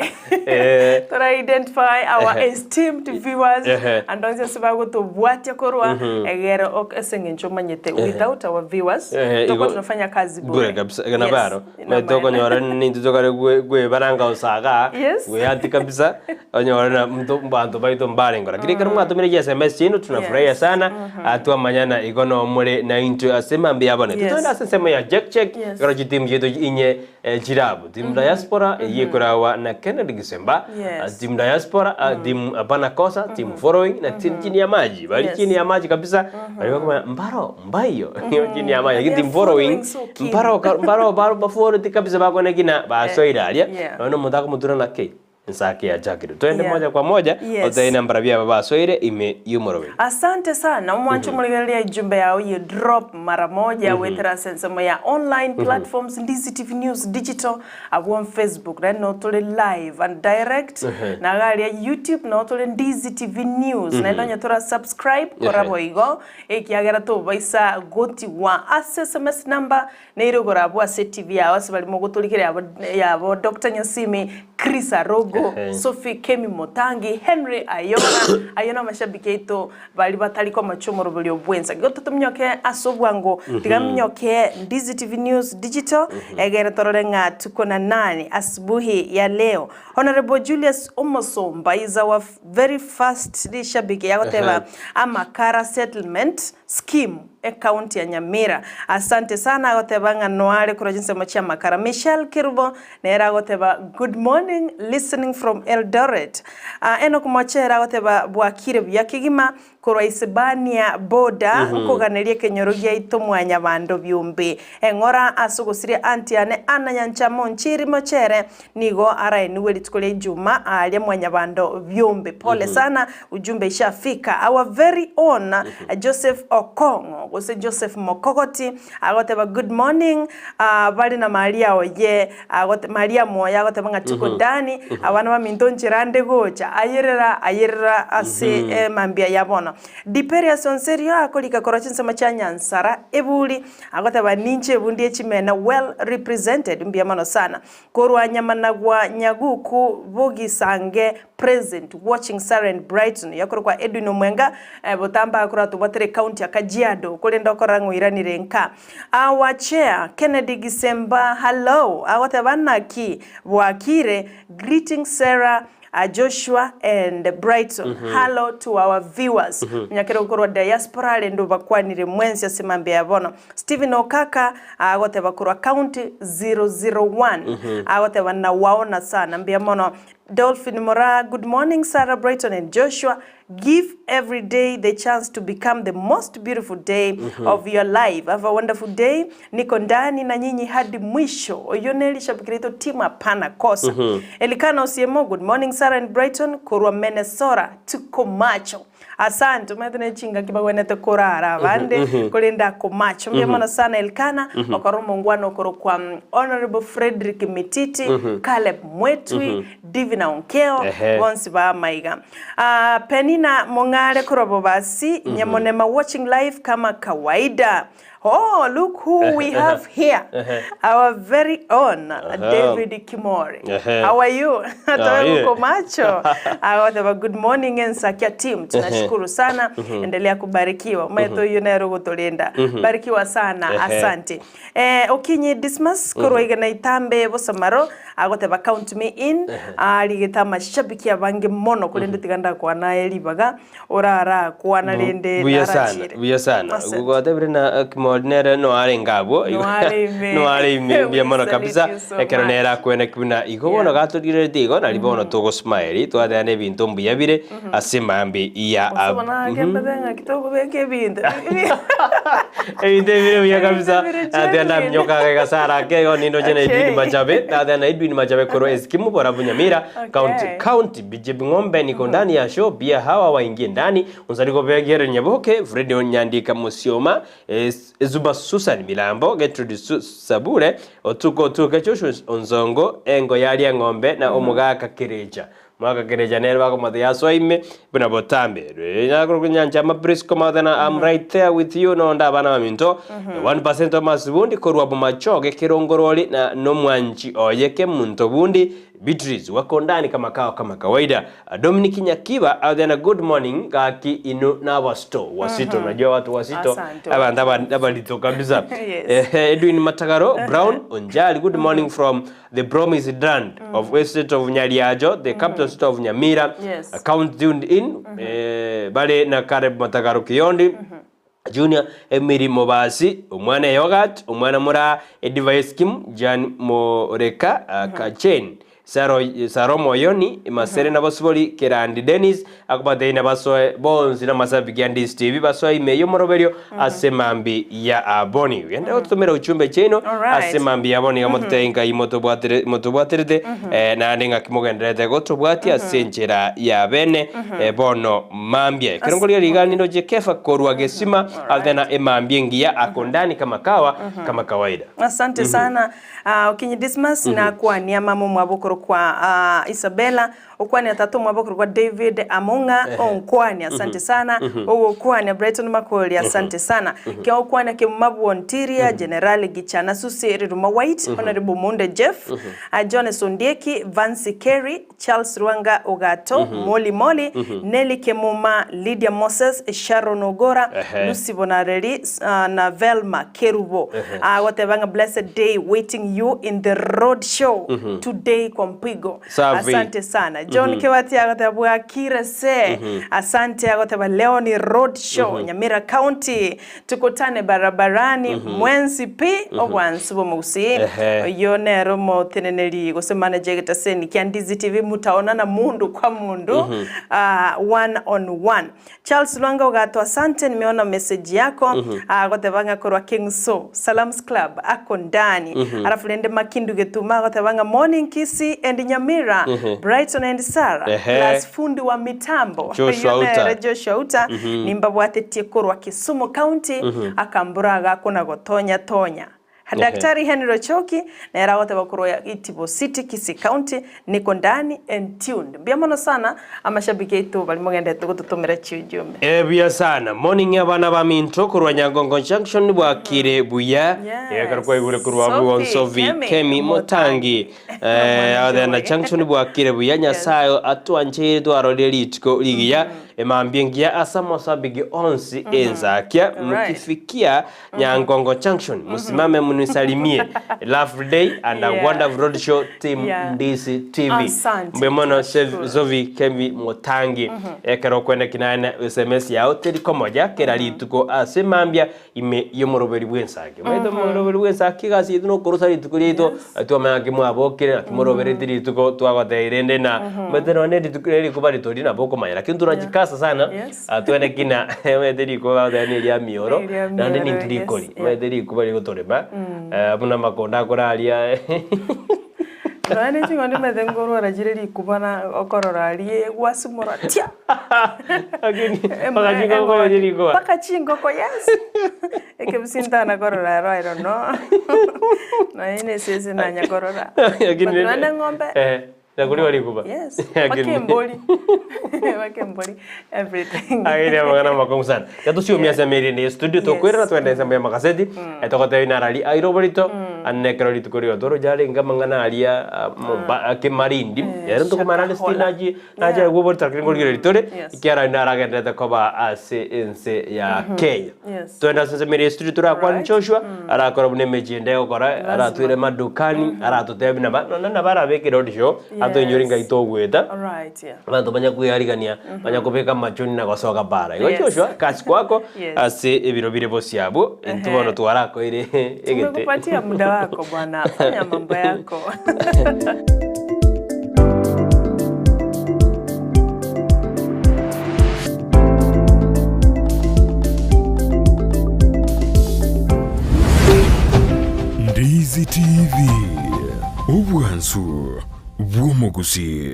Eh. tora identify our esteemed viewers Ehe. and onsi ase bagotobwatia korwa egere ok ase eng'encho omanyete without our viewers Ehe, tokwa igo- tunafanya kazi Bure bure kabisa iga Yes, nabaro namaene. tokonyora nintwe tokare gwebaranga osaga Yes. gweati kabisa onyore na mto banto baito mbarengeo lakini ekero mwatomire chi sms chiaino tunafurahia Yes. sana ah, twamanyana igo nomore naintwe ase mambia ya bono Yes. totogende ase ensemo ya check check Yes. ekero chitimu chiaito inye chirabu Team Diaspora eyio ekoragwa na Kennedy Gisemba, Yes. Team Diaspora, Team Hapana Kosa, Team Following na Team Chini ya Maji. Bari Yes. chini ya maji kabisa. Bari bakomanya mbaro mbaiyo chini ya maji. Lakini They Team are Following following so keen. mbaro mbaro baro baforward kabisa bakone kina basoira aria. Yeah. Nono omonto akomotura na kei. Ensake yachakire. Twende Yeah. moja kwa moja Yes. oteine mbarabia aba basoire ime y'omoroberi. Asante sana omwancho omorigereria ejumbe yao ye drop mara moja wetera ase ensemo ya online platforms Ndizi TV News Digital abwo on Facebook naende noo tore live and direct na iga aria YouTube noo tore Ndizi TV News naende onye tora subscribe kora boigo ekiagera tobaisa gotigwa ase sms number Neire igoro abwo ase etibi yao ase baria mogotorigereria abo yabo Doctor Nyasimi, Chris Arogo, Sophie Kemi Motangi, Henry Ayora, ayio namashabiki aito baria batari komocha omoroberio bwensa. Igo totominyoke ase obwango, tiga minyoke Ndizi TV News Digital, egere torore ng'a tuko na nani asubuhi ya leo. Honourable Julius Omosomba is our very first rishabiki yagoteba Amakara Settlement Scheme Ecounty ya Nyamira. Asante sana agoteba ng'a noare korwa chinsemo chi'amakara. Michelle Kerubo nere agoteba good morning listening from Eldoret. Ah, Enock Mochere agoteba bwakire buya kegima korwa Isibania border nkoganeria ekenyoro giaito mwanyabando biombe. Eng'ora ase ogosiria aunty yane Anna Nyanchama Onchiri Mochere nigo araenigwe rituko ria Ijumaa aaria mwanyabando biombe. Pole sana Ujumbe ishafika our very own Joseph Okong'o gose Joseph Mokogoti agoteba good morning ah, bare na Maria oye agote Mariamu oye agoteba ng'a tuko ndani abana baminto nchera nde gocha ayerera ayerera ase emambia ya bono. Diperius Onserio akorika korwa chinsemo chia Nyansara eburi agoteba ninche ebundi echimena well represented mbuya mono sana. Korwa Nyamanagwa Nyaguku Bogisange present watching Sarah and Brighton yakorokwa Edwin Omwenga botambe agakora tobwatire ecounty ya Kajiado korende okorora ng'a oiranire nka. Our chair Kennedy Gisemba hallo agoteba naki bwakire greetings Sarah Joshua and Brighton hallo to our viewers onyakere gokorwa diaspora rende obakwanire mwensi ase mambia ya bono. Stephen Okaka agoteba korwa county 001 agoteba nawaona sana mbuya mono. Dolphin Moraa good morning Sarah Brighton and Joshua give every day the chance to become the most beautiful day of your life have a wonderful day niko ndani na nyinyi hadi mwisho oyio ne rishabiki riaito team hapana kosa Elikana Osiemo good morning Sarah and Brighton korwa Minnesota tuko macho Asante, omanyete ne chingaki bagwenerete korara abande, korende akomacha. Mbuya mono sana Elkana, okora omongwana okorokwa Honourable Fredrick Mititi, Caleb Mwetwi, Divina Onkeo, bonsi ba amaiga. Ah, Penina Mong'are korwa Bobasi, Nyamonema watching live kama kawaida. Oh, look who we have here. Our very own David Kimori. How are you? Towe uko macho. Agoteba good morning Ensakia team. Tunashukuru sana. Endelea kubarikiwa. Maito uyu nero gotorinda. Barikiwa sana. Asante. Eh, Okinyi Dismas korwa igana itambe bosamaro agoteba count me in arigete amashabiki abange mono korende tiga ndakwana ribaga Orarakwana rende Buya sana, narachire. buya sana. Asante. Gwatebire na Kimori nere no arenge abwo. No are ime. No are ime mbuya We mono salute kabisa. you so Ekero much. nere akwene buna igo bono gatorigerereti igo nari bono togosmile twateba na ebinto mbuya bire ase mambi ya Gose bono agembete ng'aki tokobeka ebinto. Ebinto ebire buya Ebinto kabisa. bire Nateba genuine. naminyoka agasara ake igo nindoche na Edwin Okay. Machabe. Nateba na Edwin Machabe korwa Eskimu borabu Nyamira. County Okay. County BJB Ng'ombe niko ndani ya show pia hawa waingie ndani Unzariko Begere Nyaboke Fred Nyandika Musioma Zuba Susan Milambo Gertrude Sabure Otuko Otuke Joshua Onzongo Engo yaria Ng'ombe na Omogaka Kerecha Mwaka Kerecha nere bakomata yasoa ime buna botambe nyancha Mabrisco Mathana I'm right there with you nonda abana baminto 1% Thomas Bundi korwa bomachoge kirongorori na nomwanchi oye kemunto bundi Beatrice wako ndani kama kawa kama kawaida. Dominic Nyakiba athena good morning gaki inu na wasito wasito unajua watu wasito Asante. abantu abalito kabisa. Yes. Edwin Matagaro Brown Onjali good morning from the promised land of West State of Nyaliajo the capital city of Nyamira. Count tuned in bale na Caleb Matagaro Kiyondi Junior Emily Mobasi omwana Yogat omwana mura Edivice Kim Jan Moreka Kachen Saro, Saro Moyoni Masere na Bosibori Kerandi Dennis. Akobateina basoe bonsi namasabiki a Ndizi TV basoe ime y'omoroberio ase mambi ya aboni. Genda gototomera uchumbe chiaino Alright. ase mambi ya aboni iga mototebie nkai motobwatire motobwaterete eh, naende ng'aki mogendererete gotobwatia ase enchera ya bene eh, bono mambia. Ekero nkorigia rigani ndoche Kefa korwa gesima athena emambia engiya ako ndani kama kawa kama kawaida. Asante sana Ah, Okinyi Dismas nakwania mama omwabo okorokwa ah, Isabella Okwania tata omwabo okorokwa David Among'a onkwania asante sana ogokwania Brighton Makori asante sana kia okwania Kemuma Bwontiria General Gichana Susi Riruma White Honorable Munde Jeff Jones Ondieki Vancy Kerry Charles Rwanga Ogato Molly Molly Nelly Kemuma Lydia Moses Sharon Ogora Lucy Bonareri na Velma Kerubo agoteba ng'a blessed day waiting you in the road show today kwa mpigo Safi. Asante sana. John Kibati agoteba bwakire se. Asante agoteba leo ni road show Nyamira County. Tukutane barabarani mwensi pi obwansu bw'omogusii. Ehe. Oyio nere omoteneneri gose manager egetaseni kia Ndizi TV mutaonana mundu kwa mundu ah, one on one. Charles Lwanga Ogato asante nimeona message yako agoteba ng'a korwa King'so Salams Club ako ndani alafu rende Makindu Getuma agoteba ng'a morning Kisii and Nyamira Brighton and Sarah Ehe. plus fundi wa mitambo Joshua Oyio nere Uta. Joshua Uta nimbabwatetie korwa Kisumu County akambura agakona gotonya tonya Daktari Henry Ochoki nere agoteba korwa Itibo City, Kisii County, niko ndani and tuned. Mbuya mono sana amashabiki aito baria mogenderete gototomera chiujumbe. Buya sana. Morning abana baminto korwa Nyangongo Junction bwakire buya. Ekero kwaigure korwa abwo Sophie Sophie Kemi Kemi Motangi. Mwana Othena Joy. Junction bwakire buya Nyasaye atwancheire twarorire rituko rigiya emambia engiya ase amasabiki onsi ensakia mukifikia Nyangongo Junction musimame munisalimie Love day and a Yeah. wonderful road show team Yeah. Ndisi TV. Asante. Mbe mono Sophie Kemi Motangi ekero kwene kinane SMS yao teri komoja kera rituko ase mambia ime yomoroberi bw'ensake maete omoroberi bw'ensake egasi yaito nokorosa rituko riaito twamanya naki mwabokire naki morobereti rituko twagoteire rende na maete nonye rituko riria rikuba ritori nabo okomanya lakini tunajikasa sana twene kina maete rikuba bagoteba na eria mioro Eria naende mioro, nintwe rikori yes, yeah. maete rikuba rigotorema buna amakonda akore aria. Nonya ne ching'ondi omanyete nkorwara chire rikuba na okorora aria gwasimora tia! Lakini mpaka chingoko oye rikuba. Mpaka chingoko yes! Ekebisi ntana korora ero I don't know. Nonya ne esese nanya korora. Lakini But nonya ne eng'ombe. Eh, nakoriwa rikuba. Yes, mpaka Lakini embori. Mpaka embori everything. Lakini amang'ana amakong'u sana. Yatosiomi ase emeeri ende ya studio tokoirana twende ensemo ya amakaseti togotebia narari airoborito Ande nekero rituko rigotorwa riarenge amang'ana aria kemarindi, ere ntokomanya naende Shakahola. nachi nache aigwe oborito lakini nkorigereria tore, Yes. ekiagera naragenderete koba ase ense ya Kenya. Yes. Twende ase ensemo eria ya studio torakwane Alright. Joshua, arakora buna emechie ende egokora, aratwire madukani, aratotebia naba nonye nabo arabeke road show, atoinyore Yes. ngai togoeta. Alright, yeah. Abanto banya kwearigania, banya kobeka amachoni na gosoka bara. Igo Yes. Joshua, kasi kwako Yes. ase ebiro bire bosio abwo, intwe bono twarakoire egete. Tumekupatia muda wako bwana, fanya mambo yako. Ndizi TV, obwansu bw'omogusii.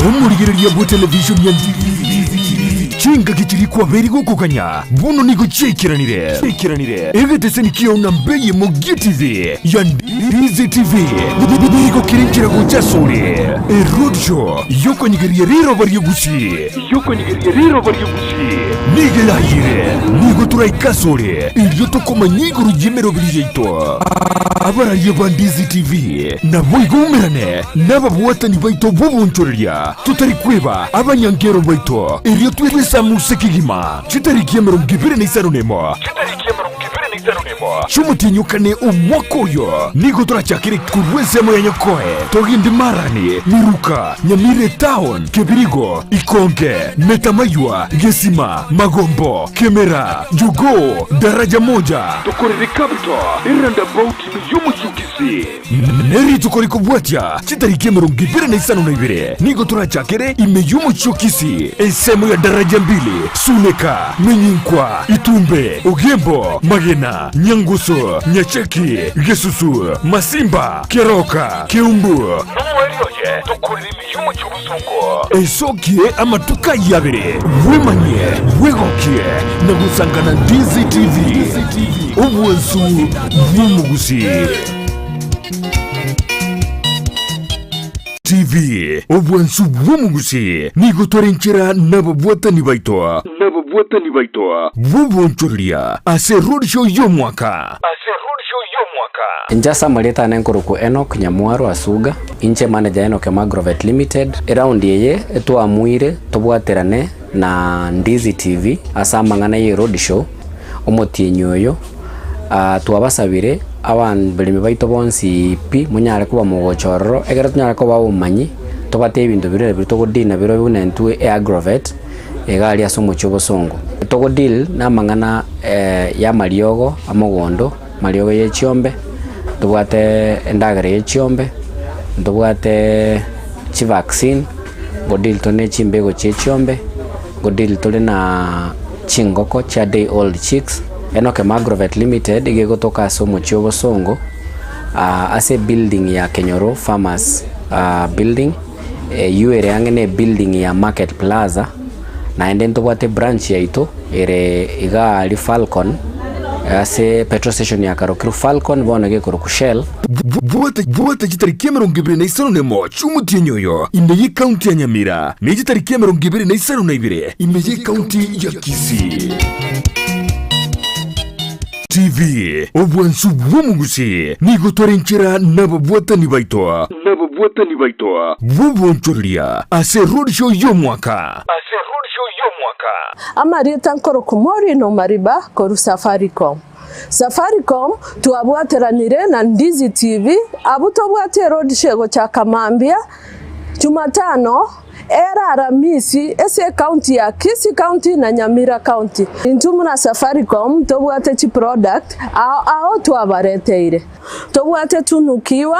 Omorigereria bwe television ya Ndizi chingaki chiria kwabeire gokoganya bono nigo chiaikeranire chiaikeranire egeteseni kiao na mbeye mogie TV ya Ndizi TV nigo kere nchera gocha asore eroadshow yokonyegeria riroba ri'ogusii yokonyegeria riroba ri'ogusii nigo erayire nigo toraike asore erio tokomanya igoro y'emeroberi yaito Abararia ba Ndizi TV naboigo umerane nababwatani baito b'obonchoreria, totari kweba abanyankero baito, erio twesamuse kegima chitariki 25 chi'omotienyi o kane omwaka oyo. Nigo torachakere korwa ensemo ya Nyakoe, togende Marani, Miruka, Nyamira Etown, Kebirigo, Ikonge, Metamaywa, Gesima, Magombo, Kemera, Jogoo, Daraja Moja, tokorere Capital, eroundabout ime y'omochie o Kisii. Ne rituko rikobwatia chitariki 22 nigo torachakere ime y'omochie o Kisii, ensemo ya Daraja Mbili, Suneka, Menyinkwa, Itumbe, Ogembo, Magena, Nyangusu, Nyacheki, Gesusu, Masimba, Keroka, Keumbu, Nomoerio oye tokorere ime y'omochie o Bosongo. Esokie amatuko ayio abere, bwemanyie, bwegokie, na gosangana DCTV, obwansu bw'omogusii. TV, obwansu bw'omogusii, nigo tore nchera nababwatani baito nababwatani baito bw'obonchoreria ase roadshow y'omwaka ase roadshow y'omwaka. Inche ase amarieta ane nkorokwa Enock Nyamwaro Asuga, inche manager Enock M Agrovet Limited. Eraundi eye etwamuire tobwaterane na Ndizi TV ase amang'ana ye road show omotienyi oyo, twabasabire abaremi baito bonsi pi monyare koba mogocha ororo ekero tonyare koba obomanyi tobate ebinto biria nabio togodeal nabirobio buna intwe e Agrovet iga aria ase omochie o Bosongo. Togodeal na amang'ana ya amariogo amogondo, amariogo ye chiombe, ntobwate endagera ye chiombe, ntobwate chivaccine, ngodeal tore ne chimbego chie chiombe, ngodeal tore na chingoko chia day old chicks. Enock M Agrovet Limited iga egotoka ase omochie o Bosongo, ase ebuilding ya Kenyoro Farmers building, eywo ere ang'e na ebuilding ya Market Plaza, naende ntobwate ebranch yaito ere iga aria Falcon, ase petrol station yakarokirwe Falcon bono iga ekorokwa Shell. Bwata bwata chitariki 25 chi'omotienyi oyo ime y'Ekaunti ya Nyamira, ne chitariki 22 ime y'Ekaunti ya Kisii. TV, obwansu bw'omogusii, nigo tore nchera nababwatani baito nababwatani baito bw'obonchoreria ase roadshow y'omwaka ase roadshow y'omwaka. Amarieta nkorokwa Maureen Omariba korwa Safaricom. Safaricom twabwateranire na Ndizi TV abwo tobwate eroadshow egochaka mambia Jumatano Ere Aramisi ase ecounty ya Kisii County na Nyamira County. Intwe buna Safaricom tobwate chiproduct ao ao twabareteire. Tobwate Tunukiwa,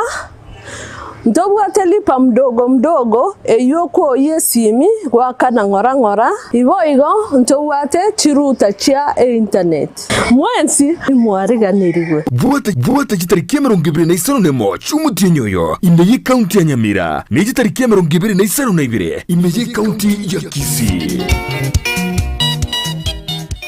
ntobwate Lipa Mdogo Mdogo eywo okwoyia esimi goakana ng'ora ng'ora, iboigo ntobwate chiruta chia einternet. Mwensi imwariganirigwe. Bwata bwata chitariki 21 chi'omotienyi oyo ime y'Ekaunti ya Nyamira, ne chitariki 22 ime y'Ekaunti ya Kisii.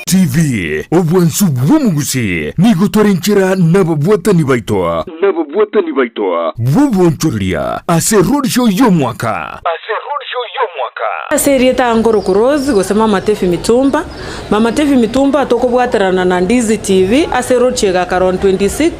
TV, obwansu bw'omogusii, nigo tore nchera nababwatani baito nababwatani baito bw'obonchoreria ase roadshow y'omwaka ase roadshow y'omwaka. Ase erieta nkorokwa Rose gose Mama Tefi Mitumba. Mama Tefi Mitumba tokobwaterana na Ndizi TV ase roadshow egakara on 26th,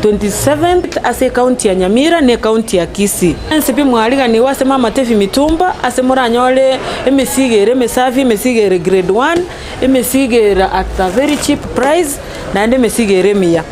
27th ase ecounty ya Nyamira na ecounty ya Kisii. Ense pi mwariganigwe ase Mama Tefi Mitumba ase moranyore emesigo ere emesafi, emesigo ere grade one, emesigo ere at a very cheap price, naende emesigo ere emiya.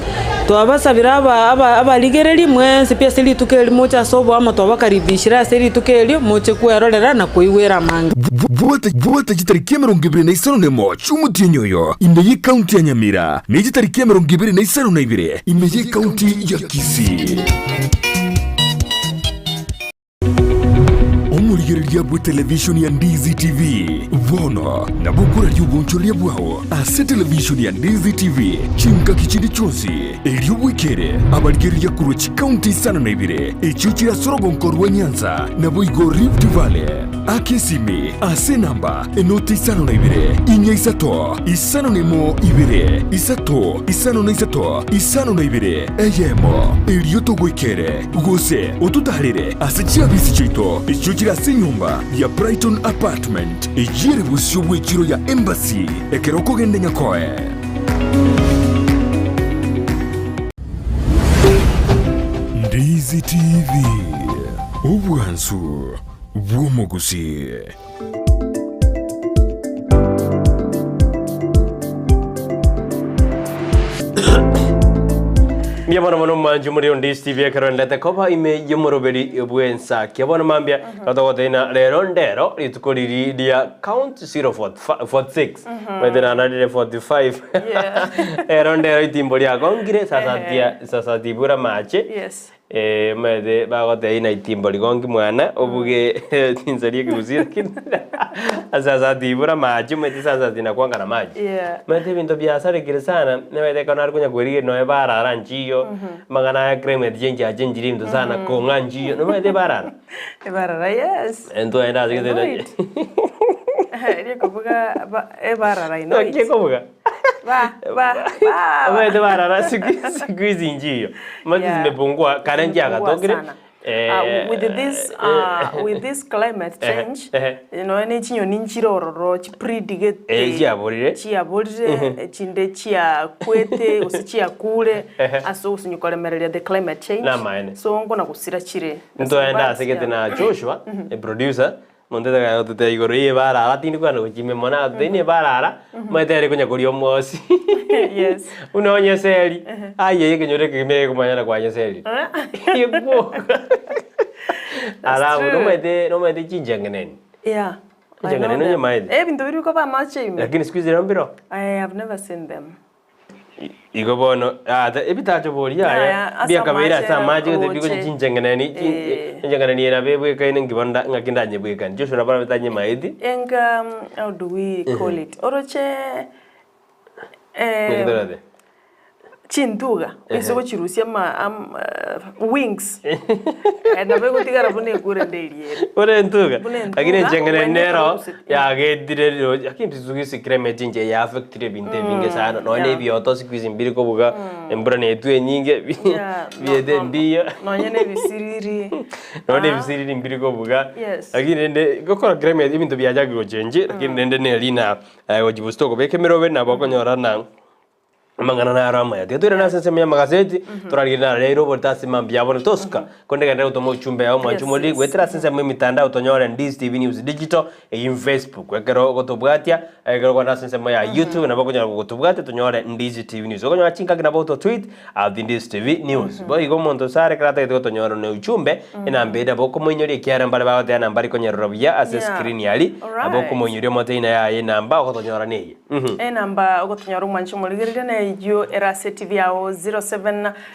Twabasabire aba aba abarigereri mwensi pi ase rituko eri moche ase oboamo twabakaribishire ase rituko erio moche kwerorera na koigwera amange. Bwata bwata chitariki 21 chi'omotienyi oyo ime y'Ekaunti ya Nyamira, ne chitariki 22 ime y'Ekaunti ya Kisii. Omorigereria bw'etelevishoni ya Ndizi TV bono nabo okoraria obonchoreria bwao ase televishoni ya Ndizi TV chingaki chinde chionsi, erio bwekere abarigereria korwa chikaunti 52 echio chire ase orogonko rwa Nyanza naboigo Rift Valley. Aka esimi ase enamba enoti 52 4 3 51 2 3 53 52 eyemo, erio togoikere gose ototaarere ase chiabisi chiaito echio chire ase enyomba ya Brighton Apartment eyio ere bosio bw'echiro ya Embassy ekero okogenda Nyakoe. Ndizi TV, obwansu bw'omogusii. Mbuya mono mono omwanchi omoriri onde Steve ekero ndete koba ime y'omoroberi bw'ensakia bono mambia totogotebia ng'a rero ndero rituko riri ria count 046 maete nanarire 45 Yeah. rero ndero itimbo riakongire sasatia sasatibura amache Yes. Eh, omanyete bagotebia ng'a itimbo rigongi mwana obuge chinsa ria ekegusii lakini sasatibura amache omanyete sasati nakwanga na maji Yeah. Omanyete ebinto biasarekire sana, omanyete ekero nare konya kwerigeria nonya barara nchiyo, amang'ana aya climate change achenchire ebinto sana, kong'a nchiyo, nomanyete barara? Ebarara yes. Ntwaende ase I know gete it. Rikobuga ba ebarara I know Naki it. ekobuga? Ba ba ba. Omanyete barara siku siku hizi nchiyo, omanyete Yeah. zimepungua kare Zimepungua nchiagatokire sana. With this with this climate change nonya ne chinyoni nchire ororo chipredigete Eh, chiaborire. chiaborire chinde chiakwete gose chiakure ase ogosunywa koremereria the climate change Namaene. so nkona gosira chire Ntoende ase gete na Joshua, eproducer, monto etagaya gototebia igoro ye ebarara tindi kogenda gochimia mono agototebia ne ebarara, omanyete ere konya koria omwosi. Yes. Buna onye eseri, aye ekenyoro ekegima egekomanyana kwanye eseri. Egwoka. Alafu true. nomanyete nomanyete chincheng'eneni. Yeah. I know Chincheng'eneni them. onyemaete. Eh, ebinto biria bikoba amache ime. Lakini siku hizi rero mbiroo. I have never seen them. Igo bono ata ebitacho bori yaya Yaya, ase biakabeire ase amache, amache gose bikonya roche. chincheng'eneni Eh. chincheng'eneni eye nabo ebwekaine nki bono nda ng'aki ndanyebwekani Joshua nabo arabe tanyemaeti. Enga how do we call it? Oroche Ng'aki eh, torate? chintuga ase gochirusia ama am wings Eh, nabo egotigara buna ekure nde eriere. Buna entuga Buna entuga, lakini encheng'eneni obwenerete nero korusia. yagetire roche lakini siku hizi climate change eyaffectire ebinto ebinge sana nonya na yeah. ebioto siku hizi mbiri kobuga embura netwa enyinge Yeah, no- biete no- mbiyo. Nonya na ebisiriri. Nonya na Ah. ebisiriri mbiri kobuga Yes. lakini rende gokora climate ebinto biachakire gochengi lakini rende neri na gochibusta okobeka emerobe nabo okonyora na amang'ana naro amaya. Tiga toirane ase ensemo y'amagaseti torarigererie naro rero oborito ase mambia ya bono tosuka konde genderera gotoma ochumbe yao mwanche Yes, omoriri yes. goetera ase ensemo y'emitandao tonyore Ndizi TV News Digital eywo Facebook ekero ogotobwatia ekero okogenda ase ensemo ya YouTube nabo okonyara gotobwatia tonyore Ndizi TV News okonyora chingaki nabo ototweet at Ndizi TV News boigo omonto ase are ekero atagete gotonyora na uchumbe enamba ere nabo okomoinyoria ekiagera mbare bagoteba namba mbari konyerora buya ase Yeah. screen aria nabo Alright. okomoinyoria omote ina yaye enamba ogotonyora neye. Enamba ogotonyora omwanche omorigereria neyio ere ase etibi yao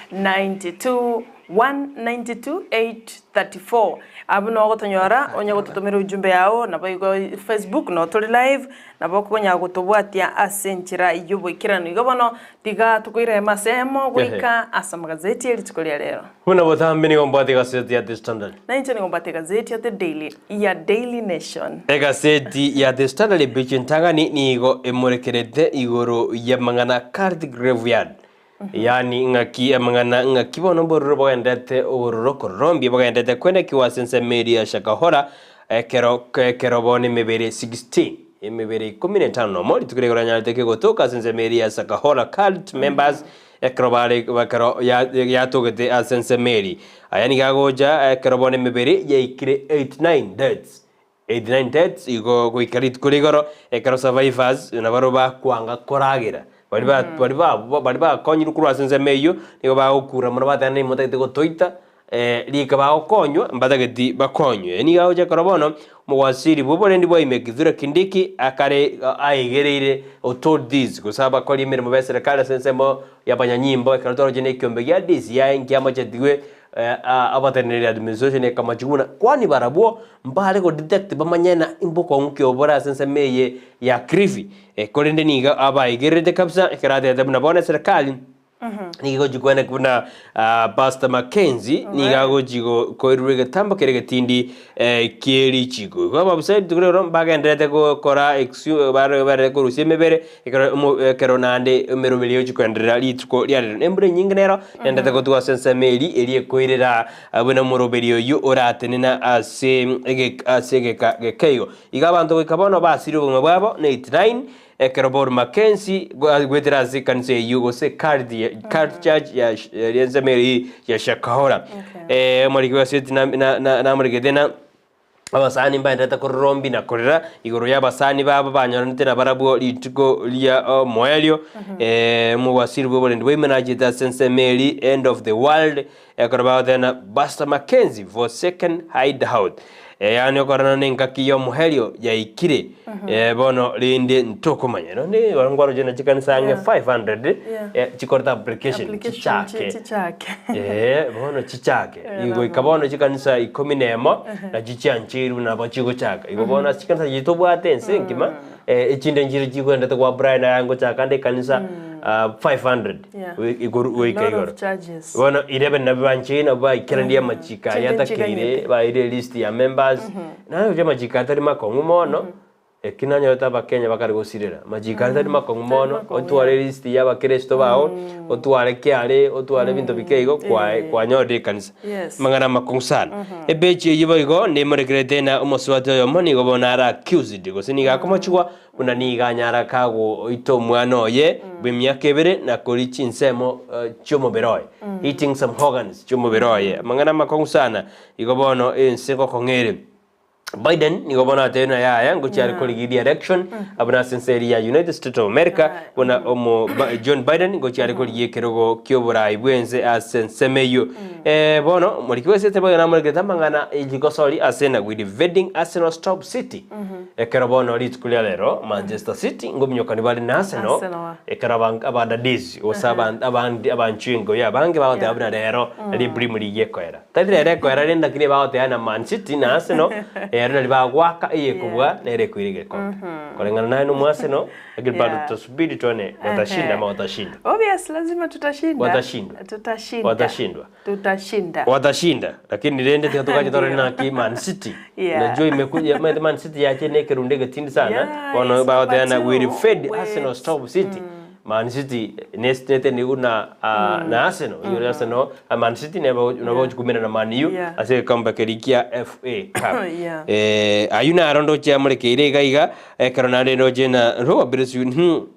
0792 192 834. Abwo noo ogotonyora onye gototomera ujumbe yao naboigo Facebook noo tore live nabo okonyara gotobwatia ase enchera y'oboikeranu. Igo bono tiga tokoirema ase eyemo goika ase amagazeti erituko ria rero. Buna botambe nigo mbwate egaseti ya The Standard. Na inche nigo mbwate egazeti ya The Daily ya Daily Nation. Egaseti ya The Standard ebicha entang'ani nigo emorekerete igoro y'amang'ana Cult Graveyard, yaani ng'aki amang'ana ng'aki bono mbororo bogenderete obororo kororombia bogenderete kwenekigwa ase ensemo eria ya Shakahola ekero ekero bono emebere 16 emebere ikomi na etano nomo rituko riria koranyarete kegotoka ase ensemo eria ya Shakahola Cult members Ekero bare ekero yatogete ase ensemo eri. Aya nigo agocha ekero bono emebere yaikire 89 deaths, 89 deaths, igo goika rituko rigoro ekero survivors nabarobwo bakwanga koragera. Baria ba baria ba baria bakonyirwe korwa ase ensemo eyio, nigo bagokura mono bateba nainwe motagete gotoita, rika bagokonywa mbatageti bakonywe. Nigo agocha ekero bono Omowasiri bw'oborendi bwa ime Kithure Kindiki akare aegereire otold this gose abakori emeremo b'eserekari ase ensemo y'abanyanyimbo ekero toroche nekiombe gia DCI nkiamachetigwe abateneneri administration ekamachigwa buna kwani barabwo mbare go detect bamanye na imbokong'u ki obore ase ensemo eye ya Kilifi korende nigo abaegererete kabisa ekero atebete buna bono eserekari Nigo egochia kweneka buna ah, Pastor Mackenzie nigo agochia go- koirwa egetambo kere getindi eh, kie richiko. Igo ababusairi rituko rero mbagendererete gokora exu bare bare korusia emebere ekero omo ekero naende emeroberi egochia koenderera rituko ria rero. Embura enyinge nero nendete gotwa ase ensemo eria eria ekoirera buna omoroberi oyio oratenena ase ege ase egeka gekeigo. Igo abanto goika bono basirie obogima bwabo na 89 Ekero Paul Mackenzie goetera ase ekanisa eyio gose cult ya cult church ya ensemo eyio ya Shakahola. Okay. Omoriki bw'egaseti na- na- na- namorigete na. Abasani mbaenderete kororombi na korera igoro y'abasani babo banyoranete nabarabwo rituko ria omoerio. Omowasiri bw'oborendi bwa ime nachete ase ensemo eri end of the world ekero bagoteba Buster Mackenzie forsaken hideout. Yaani okorana nengaki y'omoerio yaikire. Bono rende ntokomanya. Nonye ngwaroche na chikanisa ang'e 500 chikorete application chichake. Bono chichake. Goika bono chikanisa ikomi nemo nachio chiancheirwe nabo chigochaka. Igo bono ase chikanisa chiria tobwate ense engima, echinde nchire chigoendete kwa Brian aya ngochaka ande ekanisa 500 Yeah. igoro A goika lot igoro. of charges. Bono 11 nabio bancheire nabio baikeranirie amachiko aria Chinde atakeire, nchiganyete. baeire elist ya members. Naye oche amachiko atari makong'u mono, Eki nanyorete Abakenya bakare gosirera, amachiko aria tari makong'u mono, makong'u, otware elist ya abakeresto bao, otware kiare, otware ebinto bike igo, kwae kwanyorire ekanisa. Yes. Amang'ana amakong'u sana. Epeji eyio boigo nemorekerete na omosubati oyomo nigo bono are accused gose nigo akomochigwa buna nigo anyara kagoita omwana oye bw'emiaka ebere na koria chinsemo chi'omobere oye, eating some organs chi'omobere oye. Amang'ana amakong'u sana, igo bono ense ngokong'a ere. Biden nigo bono atebire ng'a yaya ngochia are korigia re-election abuna ase ense eria ya United States of America buna omo Ba- John Biden ngochia are korigia ekerogo ki'oborai bw'ense ase ensemo eyio. Eh, bono omoriki bw'esete boigo namorekerete amang'ana e chigosori ase na with evading Arsenal stop City. Ekero bono rituko ria rero Manchester City ngominyokani bare na Arsenal Arsenal. ekero aban- abadadisi gose aban- abande abanchwengo abange bagoteba buna rero nari Premier League ekoera. Tari rero ekoera rende lakini bagoteba na Man City na Arsenal ero nari bagoaka eyekobua nere ekoira egekombe. Koreng'ana naye nomo Arsenal lakini bado Yeah. tutasubiri tuone watashinda ama watashindwa. Obvious, lazima tutashinda. Watashindwa. Tutashinda. Watashindwa. Tutashinda. Watashinda lakini rende tiga togache torore naki Man City. Yeah. Najua imekuja Man Man City yache ne ekerundu egetindi sana. Yeah, Bono it's bagoteba na number will two fade with- Arsenal stop City. Man City nesinete nigo na ah, na Arsenal mm. Arsenal ah, Man City nabo nabo chikumena na Man U Yeah. ase egekombe keria kia FA Cup Yeah. eh ayio naro ndoche amorekeire iga iga ekero naende ndoche na roho beresu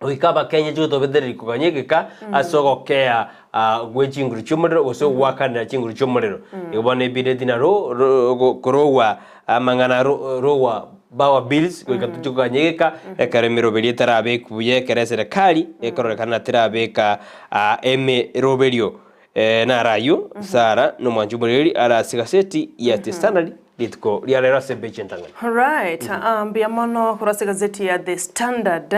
goika abakenya chigotobetereria koganya egeka ase ogokea ah, gwe chinguru chi'omorero gose ogwakanera chinguru chi'omorero igo bono ebireti naro ro- go- korogwa amang'ana ro- rogwa Power bills goika tochie koganyegeka ekero emeroberio etarabekwa buya ekero eserekari ekororekana na terabeka emeroberio naro ayio Sarah nomwanchi omoreri are ase egaseti ya The Standard rituko ria rero ase epeji entang'ani. Alright, mbuya mono korwa ase egazeti ya The Standard.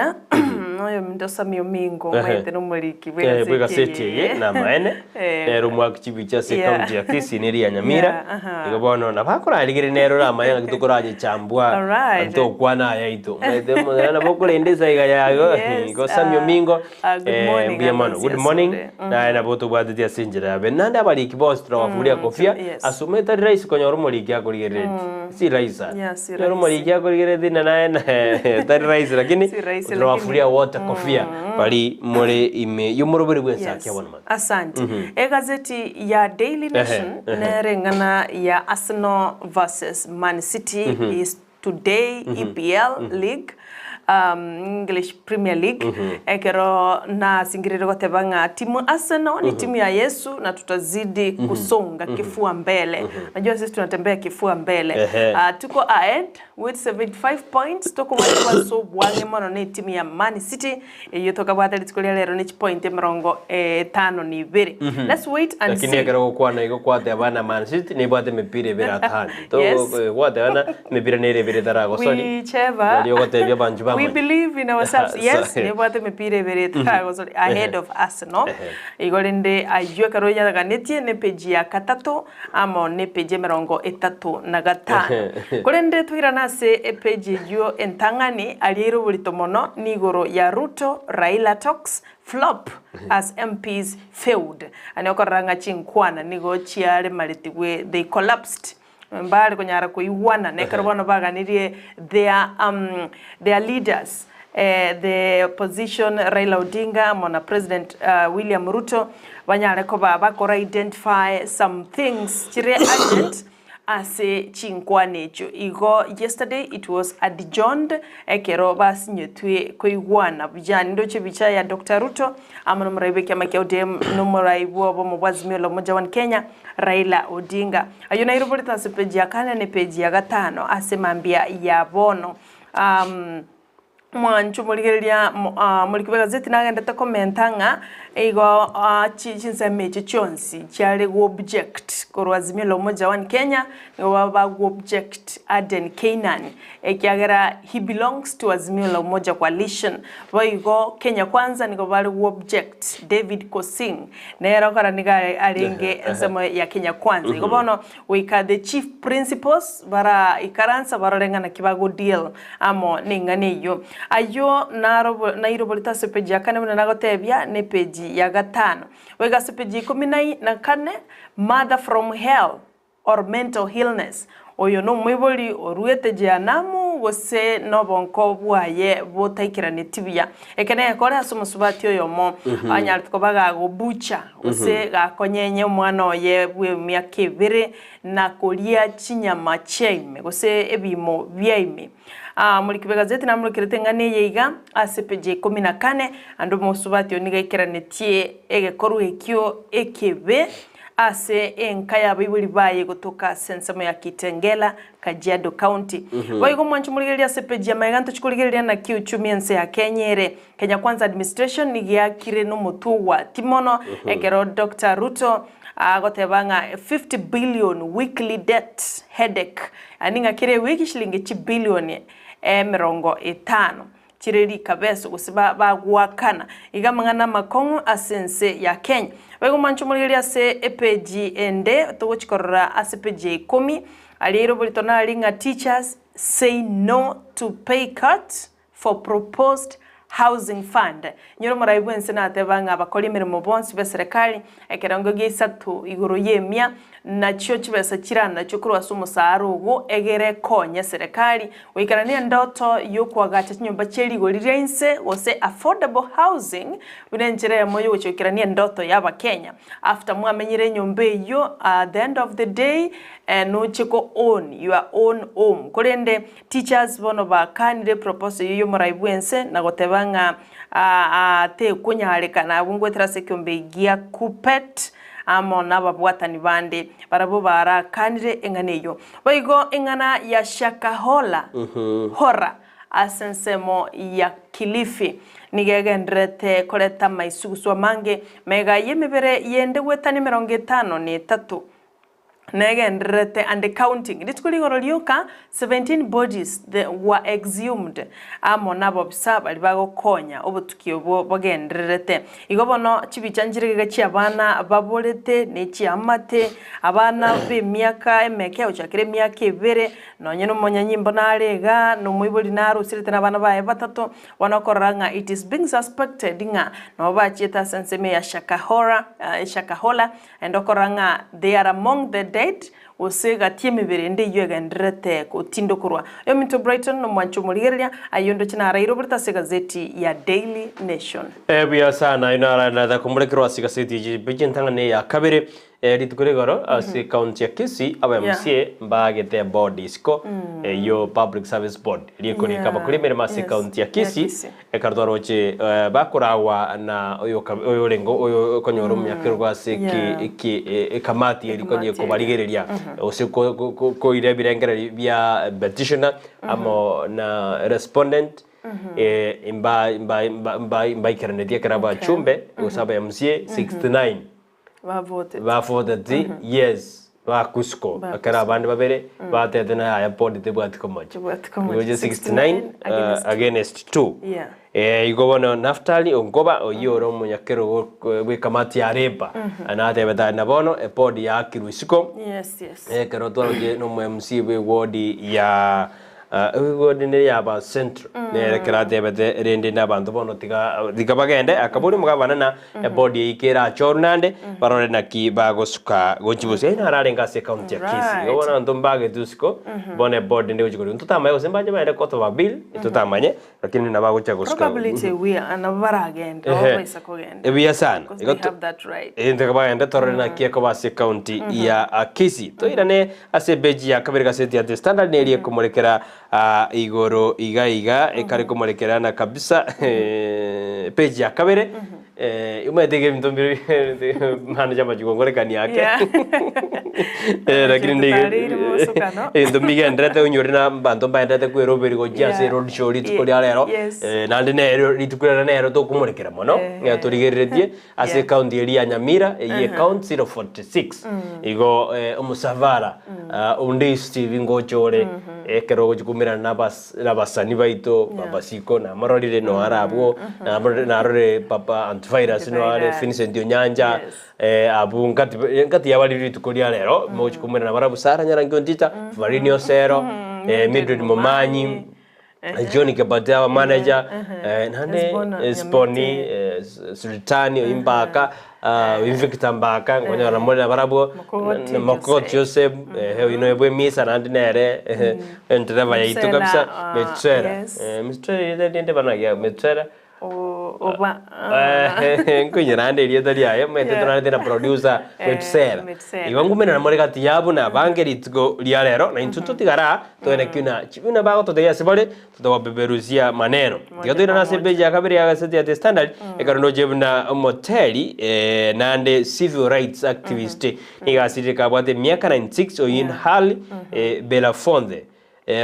Oyominto Sammy Omingo omanyete nomoriki bw'egaseti bw'egaseti eye eye. namaene nere omwaki chibicha ase ekaunti ya Kisii nere ya Nyamira igo bono nabo akorarigereria nere oramanye ng'aki tokoranyechambwa Alright. ntokwana aya aito omanyete omonyene nabo okorenda esaiga yago Yes, igo Sammy ah, Omingo ah, good morning, mbuya mono good Aloysius morning Ore. naye nabo tobwateti ase enchera yabe naende abariki bonsi torabafuria kofia yes. ase omanyete tari rahisi konyora omoriki akorigereretie si rahisi sana Yeah, si Nyora rahisi. omoriki akorigereretie na naye tari rahisi lakini Si rahisi, torabafuria lakini- wote kofia bari more ime y'omoroberi bw'ensaki Yes. abwo namang'ana. Asante. Egazeti ya Daily Nation Ehe, ehe. nere eng'ana ya Arsenal versus Man City is today EPL League um, English Premier League ekero nasingirire goteba ng'a timu Arsenal ni timu ya Yesu na tutazidi kusonga kifua mbele. Najua sisi tunatembea kifua mbele. Ehe. Tuko ahead With 75 points tokobwatwa ase obwange mono ne etimu ya Man City eyio tokabwata rituko ria rero ne chipoint emerongo etano na ibere. Let's wait and Lakini see. ekero ogokwana igo kwateba na Man City nebwate emepira ebere atande. Yes. Gwateba na emepira nere ebere etaragosori. Whichever. Nari ogotebia abanchwa We bamanye. believe in ourselves. Yes, Sorry. nebwate emepira ebere etaragosori ahead of Arsenal. Igo rende ayio ekero oyaganetie ne page ya gatato amo nepeji emerongo etato na gatano. Korende toirane ase epeji eyio entang'ani, aria ere oborito mono nigoro ya Ruto Raila talks flop as MPs failed. Ane okorora ng'a chinkwana nigo chiaremaretigwe they collapsed mbare konyara koigwana na ekero bono baganirie their um, their leaders the opposition Raila Odinga amo na President William Ruto banyare koba bakora identify some things chire urgent ase chinkwana echio. Igo yesterday it was adjourned ekero basinyetwe koigwana buya. Nindoche ebicha ya Doctor Ruto amo nomorai bw'ekiama kia ODM nomorai bw'obomo bwa Azimio la Umoja One Kenya Raila Odinga. Ayio nairoborete ase page ya kane ne page ya gatano ase mambia ya bono. Um, Mwancho morigereria moriki bw'egazeti nagendete komenta ng'a igo chinsemo echio chionsi chiare go object korwa Azimio la Umoja One Kenya, nigo baba bago object Aden Keynan ekiagera he belongs to Azimio la Umoja Coalition. Boigo Kenya Kwanza nigo bare go object David Kosing nere okora nigo arenge ensemo ya Kenya Kwanza. Igo bono Goika the chief principals baraikaransa barore ng'a naki bago deal amo neng'ana eyio. Ayio naro nairoborete ase page ya kane buna nagotebia ne page ya gatano. Goika ase page ya ikomi na na kane, mother from hell or mental illness, oyo nomoibori oruete jehanamu gose nobonko bwaye botaikeraneti buya. Eke negekore ase omosubati oyomo anyarete koba gagobucha gose gakonyenya omwana oye bw'emiaka ebere na koria chinyama chiaime gose ebiimo biaime. Omoriki bw'egazeti namorekerete eng'ana eye iga ase epeji ya ikomi na kane, Ande omosubati oyo nigo aikeranetie egekorwa ekio ekebe ase enka y'abaibori baye gotoka ase ensemo ya Kitengela, Kajiado County. Boigo mwanche morigererie ase epeji ya magega ntochi korigereria naki uchumi ense ya Kenya ere. Kenya Kwanza Administration nigo eakire nomotwe ogwati mono ekero Doctor Ruto agoteba ng'a 50 billion weekly debt headache yaani ng'a kera ewiki shilingi chibilioni emerongo etano. Chire rikabeso gose bagoakana. Iga amang'ana amakong'u ase ense ya Kenya. Boigo mwanche omorigererie ase epeji ende togochi korora ase epeji ya ikomi aria ere oborito nari ng'a teachers say no to pay cut for proposed housing fund. Nyora omorai bwense nateba ng'a abakori emeremo bonsi b'eserekari ekerengo gia isato igoro y'emia nachio chibesa chiranachwe korwa ase omosaara ogo egere ekonye eserekari goikerania endoto y'okoagacha chinyomba chie rigori ria inse gose affordable housing buna enchera eyemo y'ogochia goikerania endoto y'abakenya. After mwamenyire enyomba eyio at the end of the day noche ko own your own home. Korende Teachers bono bakanire proposal eyio y'omorai bw'ense na goteba ng'a tekonyarekana abwo ngoetera ase ekeombe gia Kuppet amo nababwatani bande barabwo barakanire eng'ana eyio. Boigo eng'ana ya Shakahola Hora ase ensemo ya Kilifi nigo egendererete koreta amaisugusu amange mega y'emebere yende goetania emerongo etano na etato. Negendererete and counting. Rituko rigoro rioka 17 bodies the were exhumed amo nabobisa baria bagokonya obotuki obwo bogendererete. Igo bono chibicha nchire iga chiabana baborete ne chiamate, abana b'emiaka emeke gochakera emiaka ebere, nonye nomonyanyimbo nare igaa, na omoibori nare osirete nabana baye batato, bono okorora ng'a it is being suspected ng'a nabo bachiete ase ensemo ya Shakahora, Shakahola Naende okorora ng'a they are among the dead, gose gati emebere ende eyio egendererete gotindokorwa. Oyominto Brighton nomwancha omorigereria, ayio ndoche naraire oborete ase egazeti ya Daily Nation. Buya sana ayio naraenderete komorekerwa ase egaseti eye chipeji entang'ani eya kabere rituko rigoro ase ecounty ya Kisii aba MCA mbagete eboard isiko eyio Public Service Board eria ekorika abakori emeremo ase ecounty ya Kisii Ekero twaroche bakoragwa na oyorenge okonyora omonyakerogo ase ekamati eria konya ekobarigereria gose koira ebirengererio bia petitioner amo na respondent mbaikeranetie ekero abachumbe gose aba MCA 69. Bavoteti yes bakusko ekero abande babere batete na yaya podi tebwati komocha Gocha 69 against 2 eh igo bono Naftali onkoba oyio ore omonyakerogo bw'ekamati ya Labour natebete aye na bono epodi yaakirwe isiko ekero twaroche nomo MC bwe ward ya. Igo nere yaba central nere ekero atebete rende na abanto bono tiga tiga bagende akabori omogabana na ebodi eyio kerachorwe naende barore naki bagosuka gochia bosio. Aye naro arenge ase ecounty ya Kisii. Igo bono abanto mbagete isiko bono ebodi ende gochia korigwa. Ntotamanye gose mbache bagende court of appeal totamanye lakini nabo bagochia gosuka. Probability we nabo baragende nabo baisa kogenda. Ebuya sana. Because Igo they to- have that right. Eh, nigo bagende torore naki ekoba ase ecounty ya Kisii. Toirane Ase epeji ya kabere gaseti ya The Standard neria ekomorekera igoro iga iga ekare komorekera na kabisa epeji ya kabere omanyete iga ebinto mbire manager amache gonkorekania ake lakini Tutareire mosukano. ebinto mbigenderete onyore na abanto mbaenderete kweroberi gochia ase Yeah. road show rituko ria rero Yes. naende nero rituko riria nero tokomorekera mono torigereretie Ase Yeah. ecounty eria ya Nyamira eyio ecounty 046 igo omosafara onde Steve ngocha ore ekero ogochi koumerana na abas na abasani baito Papa Siko namororire noyo are abwo namororire narorire Papa Antivirus noyo are Antivirus. Vincent Onyanja Yes. abwo nkati nkati yabare rituko ria rero mogochi koumerana nabarabwo Sarah Nyarangi Ontita Valini Osero Mildred Momanyi John Kebate our manager, naende Esbona Esboni, Nyamete. Sultani Oimbaka, Invicta Mbaka, nkonyora more nabarabwo, Mokogoti na Mokogoti Joseph. Joseph, oyo noyo bwa emisa naende nere, endereva yaito Mitsela, kabisa, ah, Mitsela. yes. Mitsela erieta rinde bana gia Mitsela. Oba Nkoinyora ande erieta riaye, omanyete Yeah. torarete na producer Metsela. Metsela. Igo ngumera more gati yabo na abange rituko ria rero, na intwe totigare aa, togende ki buna buna bagototebia ase bare, totabapeperusia maneno. Tiga toirane ase epeji ya kabere ya gaseti ya The Standard, ekero ndoche buna omoteri naende civil rights activist, nigo asirire kabwate emiaka 96, oyio Harry Belafonte.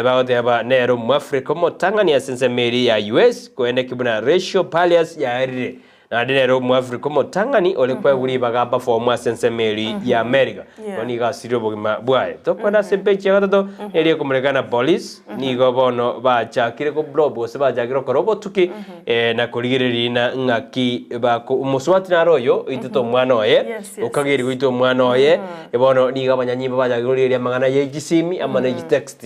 Bagoteba nere Omoafrika omotang'ani ase ensemo eria ya US koeneki buna racial barriers yaerire. Naende nere Omoafrika omotang'ani ore koegwa ribaga aperform ase ensemo eria ya America. Yeah. Bono nigo asirire obogima bwaye. Tokwenda ase epeji ya gatato neria ekomorekana na police nigo bono bachakire ko probe gose bachakire gokora obotuki na korigereria na ng'aki bako omosubati naro oyo oitete omwana oye Yes, yes, okageria goita omwana oye bono nigo abanyanyimbo bachakire korigereria amang'ana ye chisimi amo ne chitext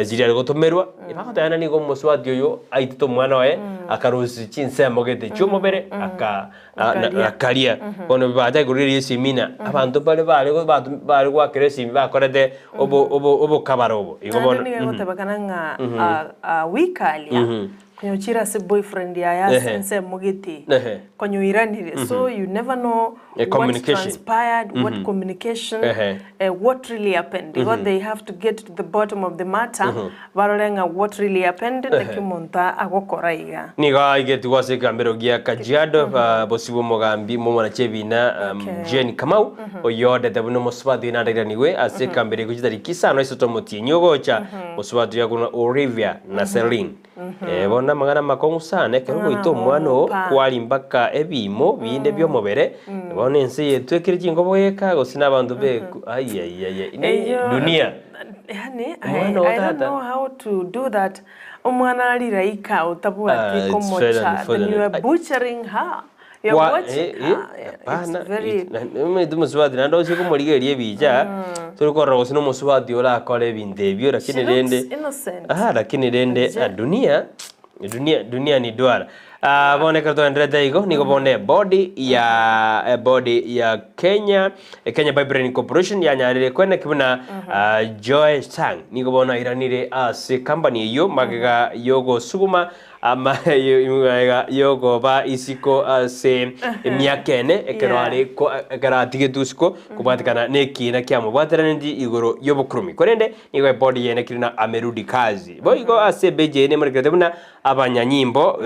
chiria are gotomerwa bagoteba nigo omosubati oyo aitete omwana oye akarusia chinsemo gete chiomobere aka Akaria. akaria bono bachakire korigereria esimi na abanto bare bare bare goakera esimi bakorete obo obo obokabara obo igo Naende bono nigo egotebekana ng'a a week aria konyochire ase boyfriend yaye ase ensemo gete konyoiranire so you never know A what communication. transpired what communication what really happened igo they have to get to the bottom of the matter barore ng'a what really happened naki omonto agokora iga. Nigo aigetigwe ase ekegambero gia Kajiado bosio bw'omogambi bw'omonachebina Jane Kamau oyodete buna omosubati oyo nareranigwe ase ekegambero ekio chitariki isano isato omotienyi ogocha mosubati oyo akorwa Olivia na Celine. Bono amang'ana amakong'u sana ekero goita omwana oo kwari mpaka ebiimo binde bi'omobere bono ense eye etwekire chingobo geka gose na abanto be aiaiaiai Eyio dunia. Yaani I, Omwana oo I don't tata. know how to do that. Omwana arire ika Ah, otabwati it's very komocha then you unfortunate. are butchering her. You are Wa- watching eh, eh, her. Yeah, It's hapana, very omanyete omosubati naende osie komorigereria ebicha tori korora gose na omosubati orakore ebinto ebio She lakini looks rende innocent. ah, lakini rende ah, dunia dunia dunia ni duara Ah, bono ekero togenderete igo nigo bono ebodi ya ebodi ya Kenya Kenya Pipeline Corporation yanyarire kweneki buna ah, Joy Sang nigo bono airanire ase company eyio magega yogosuguma ama magega yokoba isiko ase emiaka ene ekero Yeah. are ko ekero atigetwe isiko kobwatekana na ekiina kiamobwateraneti igoro y'obokurumi korende nigo ebodi yenekire na amerudi kazi boigo ase ebeji eye nemorekerete buna Abanyanyimbo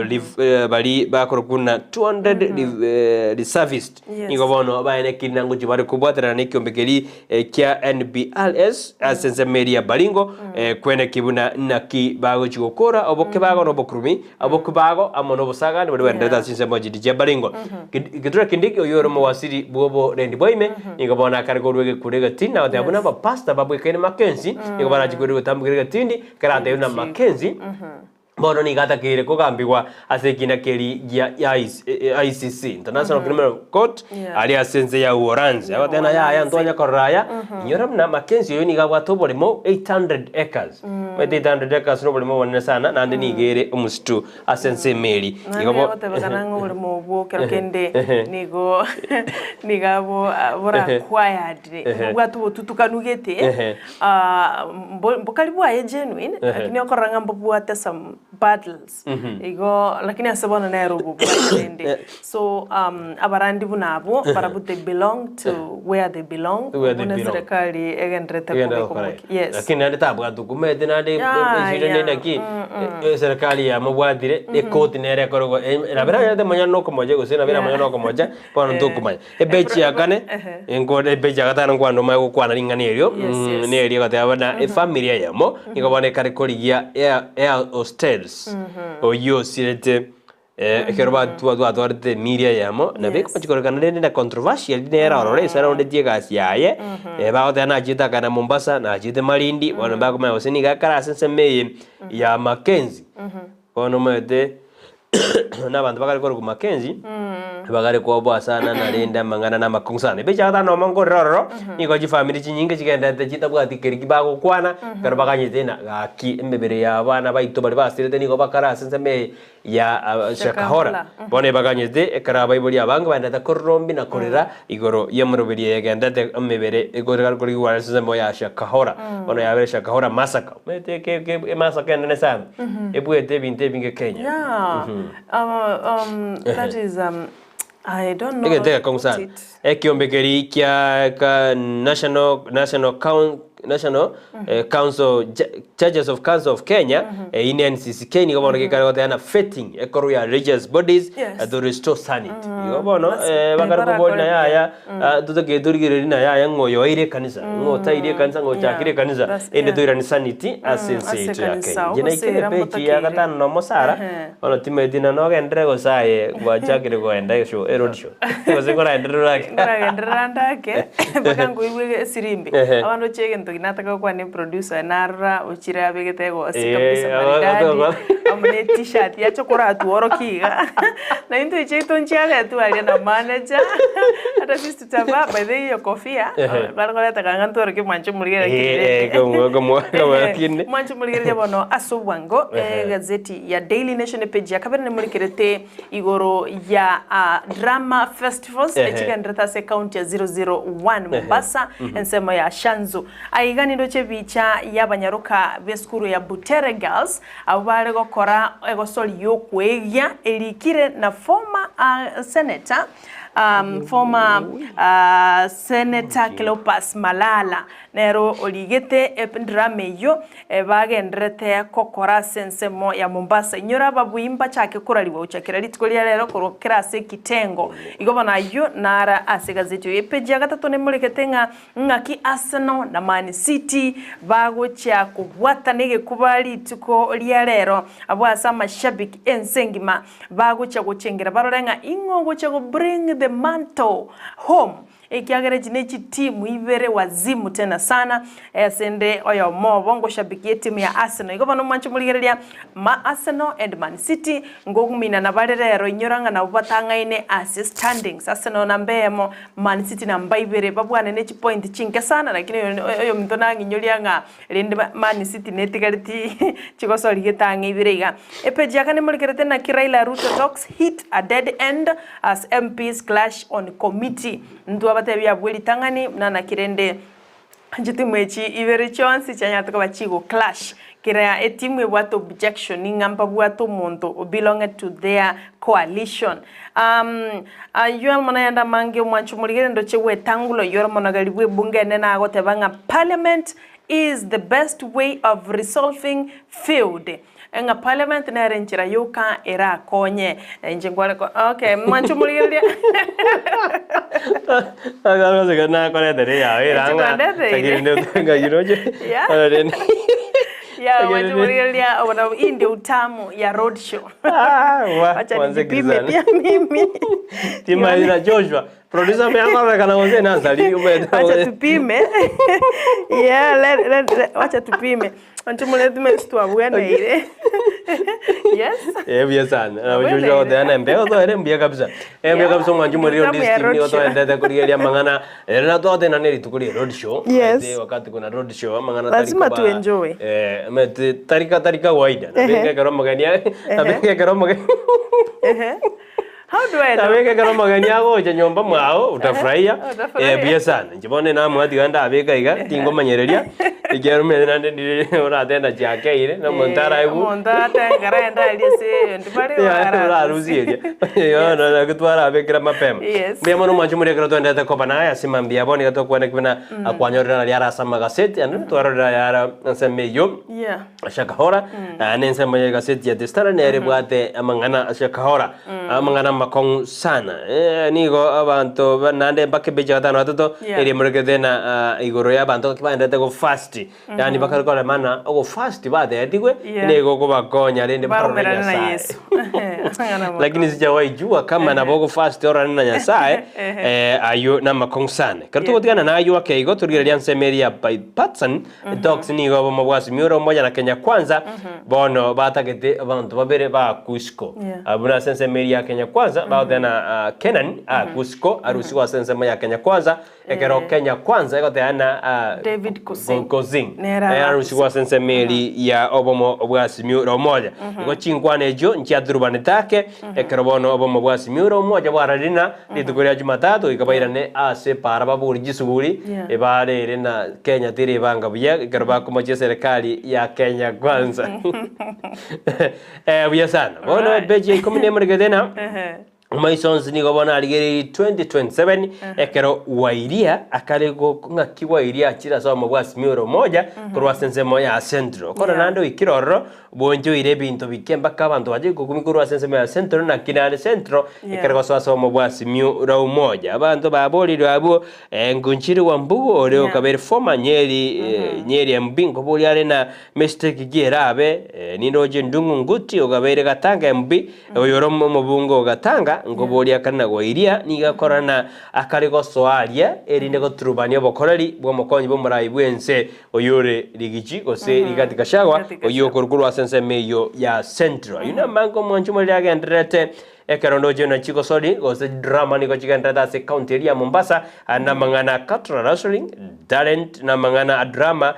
baria bakorokwa buna 200 reservist Yes. nigo bono baenekire na ngochia bare kobwaterana na ekiombe keria kia NBRS ase ensemo eria ya Baringo kweneki buna naki bagochia gokora obokebago na obokurumi obokebago amo na obosagani boria bwaenderete ase chinsemo chiria chia Baringo. Kithure Kindiki oyio ore omowasiri bw'oborendi bwa ime nigo bono akare korwa egekuro egetindi na goteba buna abapastor babwekaine Mackenzie nigo barachie korwa egotambokera egetindi ekero atebiwe na Mackenzie. Bono nigo atakeire kogambigwa ase ekina keria gia ICC, International Criminal Court, aria ase ense ya Uholanzi. Agoteba ng'a yaya ntwanye korora aya, inyora buna Mackenzie oyo nigo abwate oboremo 800 acres. Omanyete 800 acres noboremo obonene sana, naende nigo ere omositu ase ense emeri. Naende Igo bo egotebekana ng'a oboremo obwo ekero kende nigo nigo abo bora acquired, bobwate obotutukanu gete. Mbokari bwaye genuine, lakini okorora ng'a mbobwate some battles. Igo lakini ase bono nere obobwate rende. So abarandi buna abwo, barabwo they belong to where they belong, Where they buna belong. eserekari egenderete Egenda kobeka gokora omokia. Yes. Lakini naende tabwate okumete naende Yeah, eshida yeah. naki eserekari yamobwatire, ekoti nere ekorigwa nabo eranyarete manya nokomocha gose nabo eramanye nokomocha, bono ntokomanya. Epeji ya kane, enkore epeji ya gatano nkwane omanye gokwana ring'ana erio, Yes, yes. nerio egoteba buna efamiri eyemo nigo bono ekare korigia air air hostess oyio osirete ekero batwa twatwarete emiri eyemo, nabo Yes. ekochi korekana rende na controversial nere ororo ase aroundeti egasi yaye, bagoteba nachiete akagenda Mombasa, nachiete Malindi, bono mbakomanya gose nigo akare ase ensemo eye ya Mackenzie, bono omanyete na abanto bakare korokwa Mackenzie, bagare koboa sana narende amang'ana na amakong'u sana. Ebicha gatano omo nkorera ororo, nigo chifamiri chinyinge chigenderete chitabwati keri ki bagokwana, ekero baganyete ng'a gaki emebere ya abana baito baria basirete nigo bakare ase ensemo eye ya Shakahola. Bono ebaganyete ekero abaibori abange baenderete kororombi na korera igoro y'emoroberi eye egenderete emebere ekore korigwa ase ensemo ya Shakahola. Bono yabere Shakahola massacre. Omanyete eke eke emassacre enene sana, ebwete ebinto ebinge Kenya. Yeah. That is I don't know how Egento to egekong'u put sana. it. Ekiombe keria kia ka National National Coun National eh, Council Ju- Churches of Council of Kenya eyio ne NCCK nigo bono gekare goteba na vetting ekorwa ya religious bodies Yes. eh, to restore sanity. Igo bono That's- eh, bakare barakore kobori na buya. yaya ah, totagete torigereria na yaya ng'o oyo oire ekanisa, ng'o otaire ekanisa, ng'o ochakire Yeah, ekanisa, that's- ende yeah. toiranie sanity ase ense ase yaito ya ekanisa, Kenya. Inche naikire ogosira page ya mbotakeire. gatano na omosara, Ehe. bono timanyeti na nogenderere gose aye gwachakire koenda eshow eroad show. Gose nkoraenderere orake. Nkoragenderera ndake mpaka nkoigwe esirimbi. Ehe. Abande oche egento ki nataka gokwana eproducer oye narora ochire abegete egosi Eh, kabisa aba- maridadi aba- amo ne t-shirt yacha koratuorokia iga. Na intwe chiaito nchiaretwe aria na manager hata sisi tutavaa by the way hiyo kofia Ehe. bare koreta kanga ntworokie mwanche morigereria Eh, eh, kirende. komwa- komwa- komwa kinde. Mwanche morigereria bono ase obwango Ehe. egazeti ya Daily Nation epage ya kabere nemorikerete igoro ya Drama Festivals Ehe. echigenderete ase ekaunti ya 001 Mombasa ensemo ya Shanzu. Aiga nindoche ebicha y'abanyaroka b'esukuru ya Butere Girls abwo bare gokora egosori y'okoegia erikire na former senator former senator Cleopas Malala Nero origete edrama eyio bagendererete gokora ase ensemo ya Mombasa. Inyora ababui mbachake korarigwa gochakera rituko ria rero korwa kera ase ekitengo. Igo bono ayio nara ase egazeti eye. Epeji ya gatato nemorekete ng'a ng'aki Arsenal na Man City bagochia kobwatana egekuba rituko ria rero. Abwo ase amashabiki ense engima bagochia gochengera barore ng'a ing'o ogochia go bring the mantle home. Ekiagera echi ne chitimu ibere wazimu tena sana, ase nde oyomo obo ngoshabikia etimu ya Arsenal. Igo bono mwanche morigereria ma Arsenal and Man City ngominana bare rero inyora ng'a nabwo batang'aine ase standings. Arsenal namba eyemo, Man City namba ibere babwane ne chipoint chinke sana lakini oyo oyominto nang'inyoria ng'a rende Man City netigareti chigosori gete ang'e ibere iga. Epeji ya kane morigerete naki Raila Ruto talks hit a dead end As MPs clash on committee, ntwabatebia abwo ritang'ani buna naki rende chitimu echi ibere chionsi chianyarete koba chigo clash kera etimu ebwate objection ng'a mbabwate omonto o belonged to their coalition. Um ayio amo nayande amange omwancho morigere ndoche gwetangula oyio ore omonogeri bwe ebunge enene agoteba ng'a parliament is the best way of resolving feud. Ng'a parliament nere enchera yoka erakonye. Inche nkware ko okay mwanche omorigereria. Nakoretere yawe Inche erang'a kwandeteire. Yeah. Yeah, mwanche omorigereria obo nabo hii ndio utamu ya road show. Wacha nijipime pia mimi. Timarira Joshua producer me akorekana gose nasari Wacha tupime. Yeah, let, let, let, wacha tupime. Anche mulethime twabweneire. Eh, buya sana. Na Nabwenerire. ojuju goteba mbe otoere mbuya kabisa. Eh, mbuya kabisa omwanchi omoriri Tamu onde ya Steve nigo road show. toendete korigereria amang'ana. Rero natwatena ne rituko ria road show. Yes. Ete wakati kuna road show amang'ana Lazima tari tu koba- enjoy. Eh, amete tari ka tari kawaida. Nabeke ekero omogeni nabeke ekero omogeni Ehe. How do I look? Nabeke ekero omogeni agocha nyomba mwao utafurahia. Utafurahia. Eh, buya sana. Inche bono namwatiga ndabeka iga tingomanyereria. Ekiagera omanyete naende ndire oratenda chiakeire na omonto araigwe. Omonto atengera ende aria ase eyonde bare Orarusie eria yono naki twarabekera mapema. Yes. Mbuya mono mwanche more ekero twendete koba naye ase mambia bono iga tokwana buna akwanyorera naria arase amagaseti ande twarorera yara ensemo eyio Yeah. Shakahora na ensemo ya egaseti ya The Standard nere ebwate amang'ana a Shakahora amang'ana amakong'u sana. Eh, nigo abanto ba- naende mpaka epeji ya gatano na gatato Yeah. eria emorekete na ah, igoro ya abanto baenderete go fast yaani bakare koremana ogo fast bateetigwe Yeah. nigo okobakonya rende barore Baromerane na Nyasaye. Yesu. Amang'ana amakong'u. Lakini sijawaijua kama nabo ogo fast ororane na Nyasaye eh, aywo namakong'u sana. Ekero togotigana na aywo ake igo torigereria ensemo eria ya bipartisan talks nigo obomo bwa Azimio la Umoja na Kenya Kwanza bono batagete abanto babere ba Kusco. Yeah. Abwo nase ensemo eria ya Kenya Kwanza bagoteba na Kenan a Kusco arusigwe ase ensemo ya Kenya Kwanza ekero Kenya Kwanza egoteba na David Kosing. Kosing Nere ara arusigwe ase ensemo eri ya obomo bwa Azimio la Umoja. Igo chinkwana echio nchiaturubanete ake ekero bono obomo bwa Azimio la Umoja bwararire na rituko ria Jumatatu goika bairane ase epaara babori chisuguri Yeah. ebarere na Kenya teri ebanga buya ekero bakomochia eserekari ya Kenya Kwanza. Eh, buya sana. Bono Alright. epeji ya ikomi na emo rigete na Ehe. Omaiso onsi nigo bono arigereirie 2027 ekero Wairia akare go ng'aki Wairia achire ase obomo bwa Azimio la Umoja korwa ase ensemo ya Central. Kore Yeah. naende oikire ororo bwonchoire ebinto bike mpaka abanto bache gokumi korwa ase ensemo ya Central naki naende Central Yeah. ekere gosoa ase obomo bwa Azimio la Umoja. Abanto baborirwe abwo eh, Ngunchiri Wambugu ore Yeah. okabere former Nyeri eh, Nyeri MP nkoboria are na mistake ki erabe eh, nindoche Ndung'u Nguti okabeire Gatanga MP Oyo ore omobunge o Gatanga nkoboria akare na Gwairia nigo akora na akare gosoa aria erinde goturubania obokoreri bw'omokonyi bw'omorai bw'ense oyore Rigathi gose Rigathi Gachagua Rigathi oyio Gachagua. okorwa korwa ase ensemo eyio ya Central. Ayio namange omwancho omoriri agendererete ekero ndoche buna chigosori gose chidrama nigo chigendererete ase ecounty eria ya Mombasa ande namang'ana a cattle rustling, Talent namang'ana a drama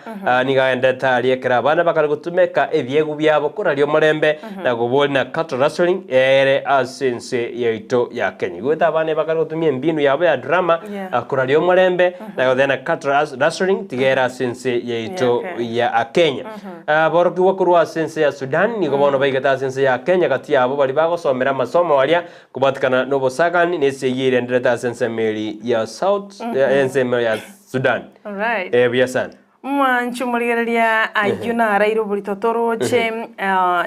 nigo agendete aria ekero abana bakare gotumeka ebiegwa biabo koraria omorembe na koboria na cattle rustling ere ase ense yaito ya Kenya. Igwete abana bakare gotumia embinu yabo ya drama Yeah. koraria omorembe na goteba na cattle rustling tiga ere ase ense yaito ya Kenya. Aborokigwa korwa ase ense ya Sudan nigo bono baigete ase ense ya Kenya gati yabo baria bagosomera amasomo aria Kobwatikana nobosagani na esegi erenderete ase ensemo eri ya South, ensemo ya Sudan. Alright. Eh, buya sana. Mwanche omorigereria ayio naraire oborito toroche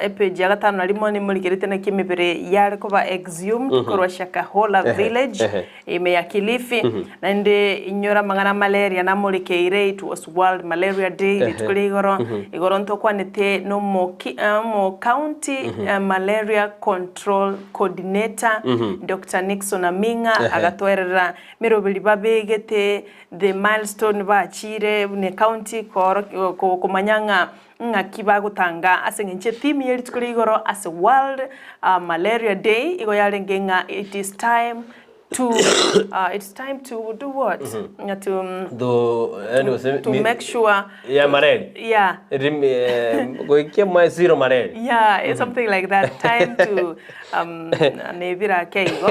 epeji ya gatano na rimo nimorigerete naki emebere yare koba exhumed korwa Shakahola village ehe. ime ya Kilifi naende inyore amang'ana a malaria namorekeire it was world malaria day rituko ria igoro igoro ntokwanete nomo omo county malaria control coordinator Doctor Nixon Aming'a agatoerera meroberi babegete the milestone bachire buna ecounty komanya ng'a ng'aki bagotanga ase eng'encho etheme ye rituko ria igoro ase world malaria day igo yarenge ng'a it is time to it's time to do what Ng'a to To yani gose to make sure ya malaria yeah Rim, eh, goikia mwa zero malaria yeah it's something like that time to um nebira ake igo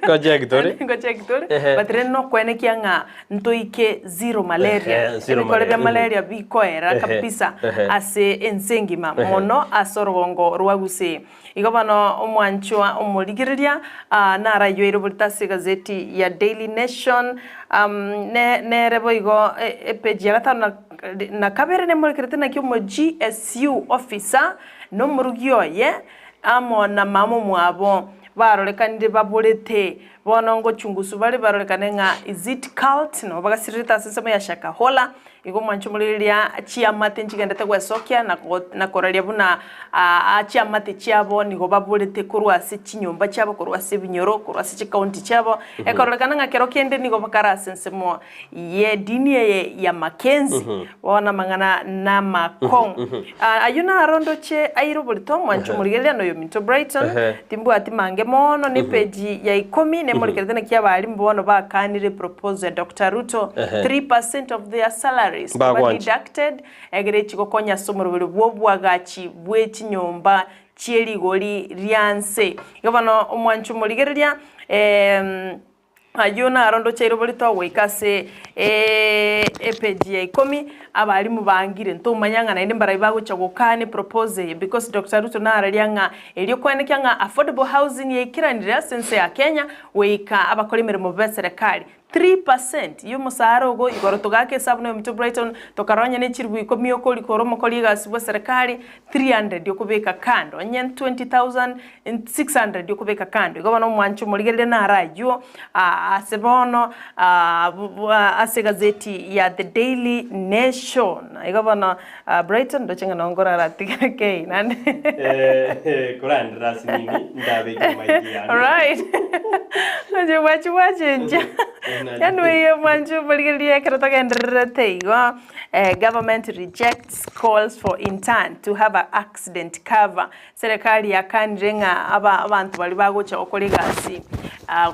Ngocheki tore. ngocheki tore Ehe. but rende nokwenekia ng'a ntoike zero malaria Ehe, zero ebikore bia malaria. malaria bikoera Ehe, kabisa ehe. ase ense engima mono ase orogongo rwa Gusii Igo bono omwanchwa omorigereria narayoire oborito ase egazeti ya Daily Nation, nere boigo epeji ya gatano na kabere nemorekerete naki omo GSU officer na omorugi oye amo na mama omwabo barorekanire baborete bono ngochungusu bare barorekane ng'a is it cult nabo bagasirerete ase ensemo ya Shakahola. Igo mwanche omorigereria chiamate nchigendete gwesokia na go na koraria buna aa chiamate chiabo nigo baborete korwa ase chinyomba chiabo, korwa ase ebinyoro, korwa ase chikaunti chiabo, ekororekana ng'a kero kende nigo bakare ase ensemo y'edini eye ya Mackenzie, bono amang'ana namakong'u. Ayio naro ndoche aire oborito, mwanche omorigereria na oyominto Brighton, timbwati mange mono, ne page ya ikomi nemorekerete naki abalimu bono bakanire proposal ya Doctor Ruto, 3% of their salaries to be Bagwancha. deducted, egere echi gokonya ase omoroberi bw'oboagachi bwe chinyomba chie rigori ria nse. Igo bono omwanche omorigereria Ayio naro ndocheire oborito goika ase epeji ya ikomi, abalimu bangire ntomanya ng'a naende mbarai bagocha gokana eproposal eye because Doctor Ruto nararia ng'a erio koenekia ng'a affordable housing yaikiranire ase ense ya Kenya goika abakora emeremo b'eserekari 3% y'omosara ogo igoro togaka esabu na oyominto Brighton tokarora onye ne chiribu ikomi okorikora ore omokori egasi bw'eserekari 300 okobeka kando onye 20,600 okobeka kando. Igo bono omwanche omorigereria naro ayio ase bono ase egazeti ya The Daily Nation. Igo bono Brighton ndoche ng'a nongo oraratigere kei naende. Korandera ase nini ndabeke mic yane. Right. Oche bwachi bwachenchia. Yaani oyo omwanche omorigereria ekero togendererete igo. Government rejects calls for intern to have a accident cover. Serikali yakanire ng'a aba abanto baria bagocha gokora egasi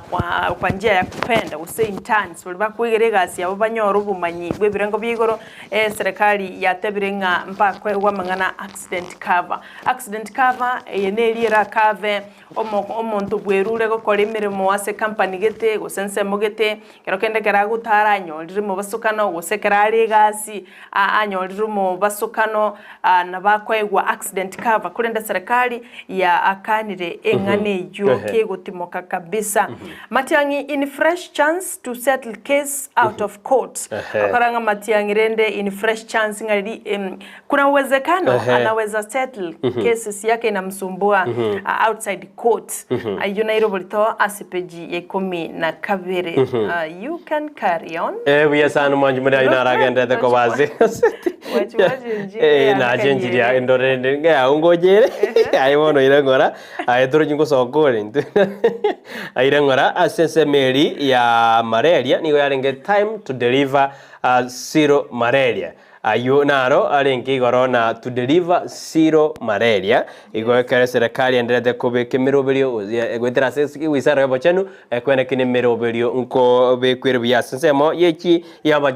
kwa kwa njia ya kupenda gose interns baria bakoegera egasi yabo banyore obomanyi bwa ebirengo bia igoro, eserikali yatebire ng'a mbakoegwa amang'ana accident cover. Accident cover eye neri erakave omo omonto bwerure gokora emeremo ase ecompany gete gose ensemo gete, Ekero kende ekero agotara anyorire omobasokano, gose ekero are egasi anyorire omobasokano, nabo akoegwa accident cover, korende serikali yaakanire eng'ana eyio kegotimoka kabisa. Matiang'i in fresh chance to settle case out of court. Okora ng'a Matiang'i rende in fresh chance ng'a riria kuna uwezekano anaweza settle cases yake inamsumbua outside court. Ayio naire oborito ase peji ya ikomi na kabere. You can carry on. Eh, buya sana mwanchi muri ayo naragenderete koba ase Mwanchi mwachenjirie Eh, nachenjirie akanyere. ndore ndi ng'eau ngochere aye bono ire ng'ora aye torochi ngosoka ore intwe aire ng'ora ase ensemo eri ya malaria nigo yarenge time to deliver zero malaria. Ayio naro arenge igoro na to deliver zero malaria, igo ekero eserekari enderete kobeka emeroberio goetera ase ewizara y'obochenu, ekweneki nemeroberio nkobekwere buya ase ensemo yechi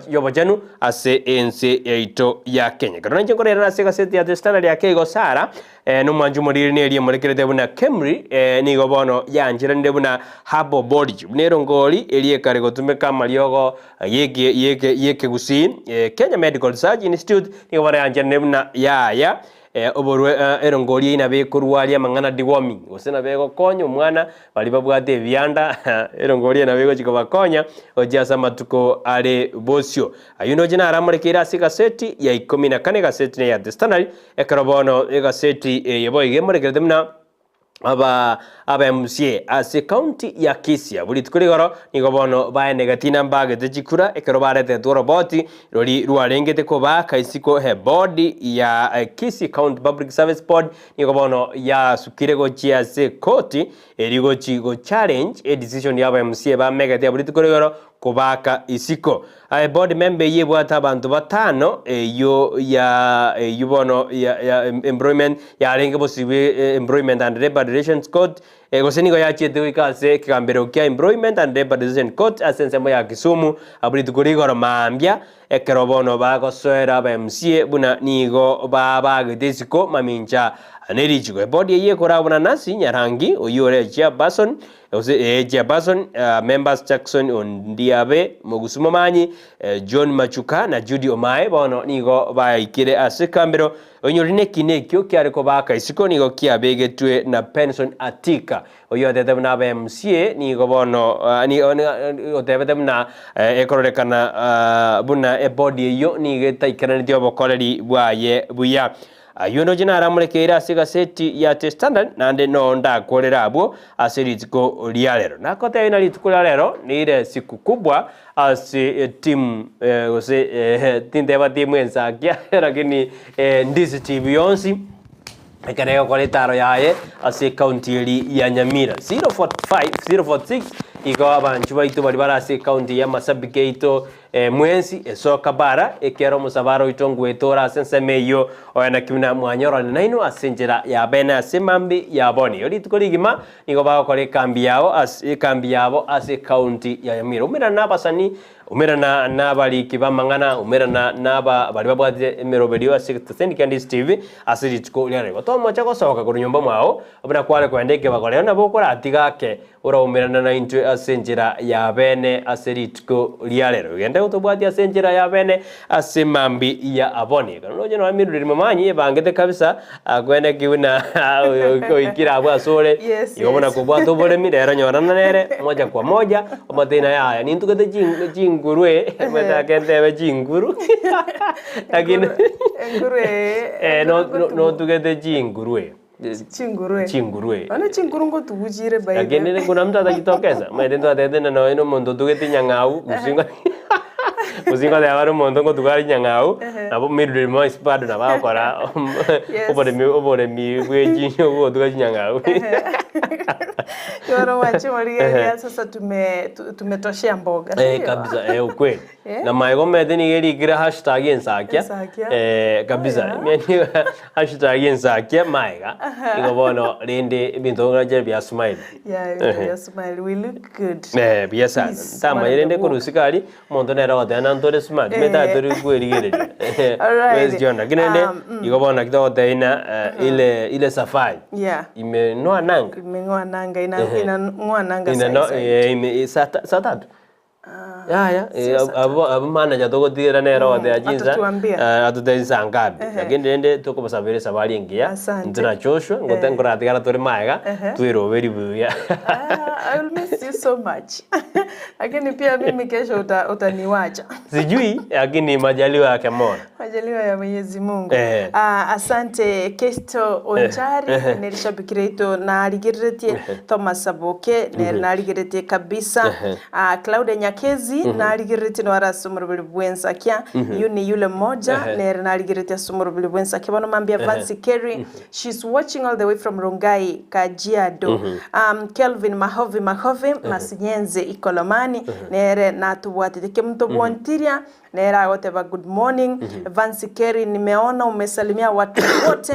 y'obochenu ase ense yaito ya Kenya. Ekero nainche nkorerera ase egaseti ya The Standard ake igo Sarah Nomwancha omoriri neria emorekerete buna Kemri, nigo bono yancheranire buna Herbal Borage, buna erongori eria ekare gotumeka amariogo y'ekegusii. Kenya Medical Research Institute nigo bono yancheranire buna yaya oborwe erongori eyio nabo ekorwaria amang'ana deworming, gose nabo egokonya omwana Baria babwate ebianda, erongori eye nabo egochia kobakonya gochia ase amatuko are bosio. Ayio ndoche naramorekeire ase egaseti ya ikomi na kane, egaseti neye ya The Standard, ekero bono egaseti eye boigo emorekerete buna aba aba MCA ase ekaunti ya Kisii. Abwo rituko rigoro nigo bono baenegeti na mbagete chikura ekero baretetwe oroboti rori rwarengete kobaaka isiko eboard ya Kisii County Public Service Board Nigo bono yasukire gochia ase ekoti erio gochi go challenge edecision ya aba MCA bamegete abwo rituko rigoro kobaka isiko. Aye board member eyio ebwate abanto batano eyio ya eyio bono ya ya employment yarenge bosibwe employment and labour relations court gose nigo yachiete goika ase ekegambero kia employment and labour relations court ase ensemo ya Kisumu abwo rituko rigoro mambia Ekero bono bagosoera aba MCA buna nigo babagete isiko mamincha ne richiko. Ebodi eyio ekoragwa na Nancy Nyarangi oyio ore chairperson gose ee chairperson, members Jackson Ondiabe, Mogusu Momanyi, John Machuka na Judy Omae bono nigo baikire ase ekambero onyore nekina ekio kiare kobaka isiko nigo kiabegetwe na Benson Atika. Oyio otebete buna aba MCA nigo bono otebete buna ekororekana buna ebodi eyio nigo etaikeranetie obokoreri bwaye buya. Ayio ndoche naramorekeire ase egaseti ya The Standard, naende noo ndakorere abwo ase rituko ria rero. Nakotebia ng'a rituko ria rero nire siku kubwa ase etimu gose tinteba timu ensakia lakini Ndizi TV yonsi ekero egokora etaro yaye ase ekaunti eri ya Nyamira. 045 046 igo abanchwa baito baria bare ase ekaunti ya Masabiki yaito Mwensi esoka bara, ekiagera omosabara oito ngoeta ore ase ensemo eyio, oyo naki buna mwanyororane nainwe ase enchera ya bene ase mambia ya bono. Erio rituko rigima nigo bagokora ekambi yabo ase ekambi yabo ase ekaunti ya Nyamira. Umerana nabasani, umerana nabariki b'amang'ana, umerana naba baria babwatire emeroberio ase egeteseni kia Ndizi TV ase rituko ria rero. Tomocha gosoka korwa nyomba mwao, buna kware kogenda ekebago rero nabo okoratiga ake Oraumerane naintwe ase enchera ya bene ase rituko ria rero. Genda gotobwatia ase enchera ya bene ase mambi ya aboni. Ekero noche nonya Mildred Momanyi ebangete kabisa akwene ki buna oikire abwo asore Yes, igo buna yes. kobwata oboremi rero nyorana nere moja kwa moja omotebie naye yaya nintugete chin chingurwe omanyete ntebe chinguru lakini Enguru ee, eh, no- enguru no- ngotugu. notugete chingurwe. Chingurue. Chingurue. Bono chinguru ngotuguchire by the Lakini way. kuna mtu atajitokeza. Maete ntwatete na nonya omonto otugete nyang'au, gose gose ngoteba bare omonto ngotuga are nyang'au, nabo Mildred Moise bado nabo agokora Yes. oboremi oboremi bwe chinyo bwa gotuga chinyang'au. Bono mwanche morigereria sasa tume tumetoshea mboga. Eh, Sindio? kabisa eh, ukweli. Eh? Na maego mete niga erikire hashtag ensakia. Ensakia. Eh, kabisa. Oh, yeah. Meni hashtag ensakia maega. Igo bono rende ebinto ng'anchire bia smile. Yeah, ebinto bia smile. We look good. Eh, buya sana. Peace, Ntamanyire rende wonderful. korwa isiko aria, omonto nere ogoteba nantore smart, Eh. mete tori kwerigereria. Alright. Wezi John, lakini rende, igo bono naki togotebia ng'a eh, ile ile safari Yeah. imenoa nanga. Imeng'oa nanga ina inang'oa nanga Ina sai no, sai. eh, ime, saa ta- saa tatu. Yaya, Sio eh, saa abo abo manager togotigera nere ogoteba chinsa Atatuambia. eh, atotebia saa ngapi. Lakini rende tokobasabera esabari engiya, Asante. intwe na Joshua, ngote nkoratigara tore maega, tweroberie buya. Ah, I will miss you so much. Lakini pia mimi kesho uta, utaniwacha. Sijui, lakini majaliwa yake Mola. Majaliwa ya Mwenyezi Mungu. Eh. Ah, asante Kesto Onchari nerishabikire ito narigereretie Thomas Saboke nere narigereretie kabisa. Ah, Claudia Nyakezi narigereretie nwara ase omoroberi bwensakia yu ni yule mmoja nere narigereretie ase omoroberi bwensakia bono mambia Vancy Kerry she's watching all the way from Rongai Kajiado. Kelvin Mahovi Mahovi Masinyenze Ikolomani nere natubwatete kemunto bwontiria nere agoteba good morning Vancy Kerry nimeona umesalimia watu wote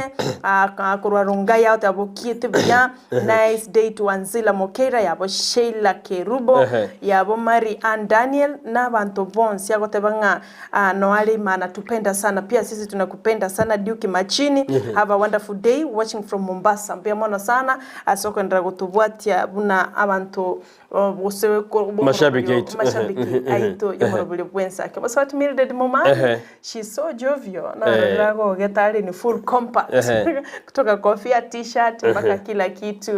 korwa Rongai agote bokiete buya nice day to Anzila Mokeira yabo Sheila Kerubo yabo Mary Ann Daniel na abanto bonsi agoteba ng'a noare imana tupenda sana pia sisi tunakupenda sana Duke Machini have a wonderful day watching from Mombasa mbuya mono sana ase okoendera gotobwatia buna abanto gose Mashabiki aito. mashabiki aito yomorobori bwensake bose batu Mildred Momani she's so jovial na ragogeta ari ni full compact kutoka kofia t-shirt mpaka kila kitu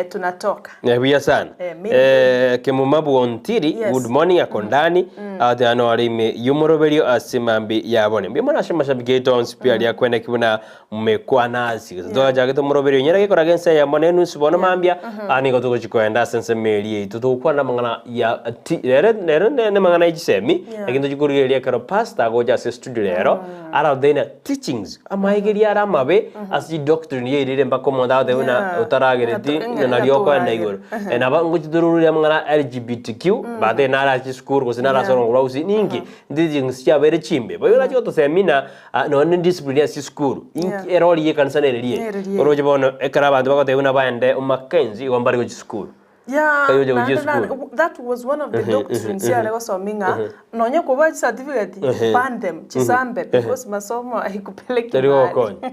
tunatoka Eh, buya sana. Eh, mimi- Eh, Kemuma Bwontiri, Yes. good morning ako ndani ate ano arime yumoroberio ase mambi yabone mbi mwana ase mashabiki aito onsi pi aria kwene kibuna mmekwa nasi gose twachagete omoroberio nyere gekoraga ense eyemo na enusu bono mambia nigo togochikoenda ase ensemo eria yaito togokwana amang'ana ya ti rero rero ne ne amang'ana ya chisemi lakini tochikorigereria ekero pastor agocha ase studio rero araoteina teachings amaegeria are amabe ase chidoctrine yairire mpaka omonto agoteba buna otaragereti Ng'a- ng'a nario okoenda ng'a igoro. Nabo ngochitororia amang'ana LGBTQ batebe nare ase chisukuru gose nare ase orongo rwa gusii ninki teachings chiabeire chimbe. Boigo nachi gotosemia ng'a nonye ne discipline ase chisukuru inki erori ya ekanisa nere riaye. Nere riaye. Oroche bono ekero abanto bagoteba buna baende Mackenzie igo mbare gochia chisukuru. Yeah, Kayoja naende gochia esukuru. that was one of the doctrines yare gosomia ng'a nonye koba certificate burn them chisambe because masomo haikupeleki Tari mahali. gogokonya.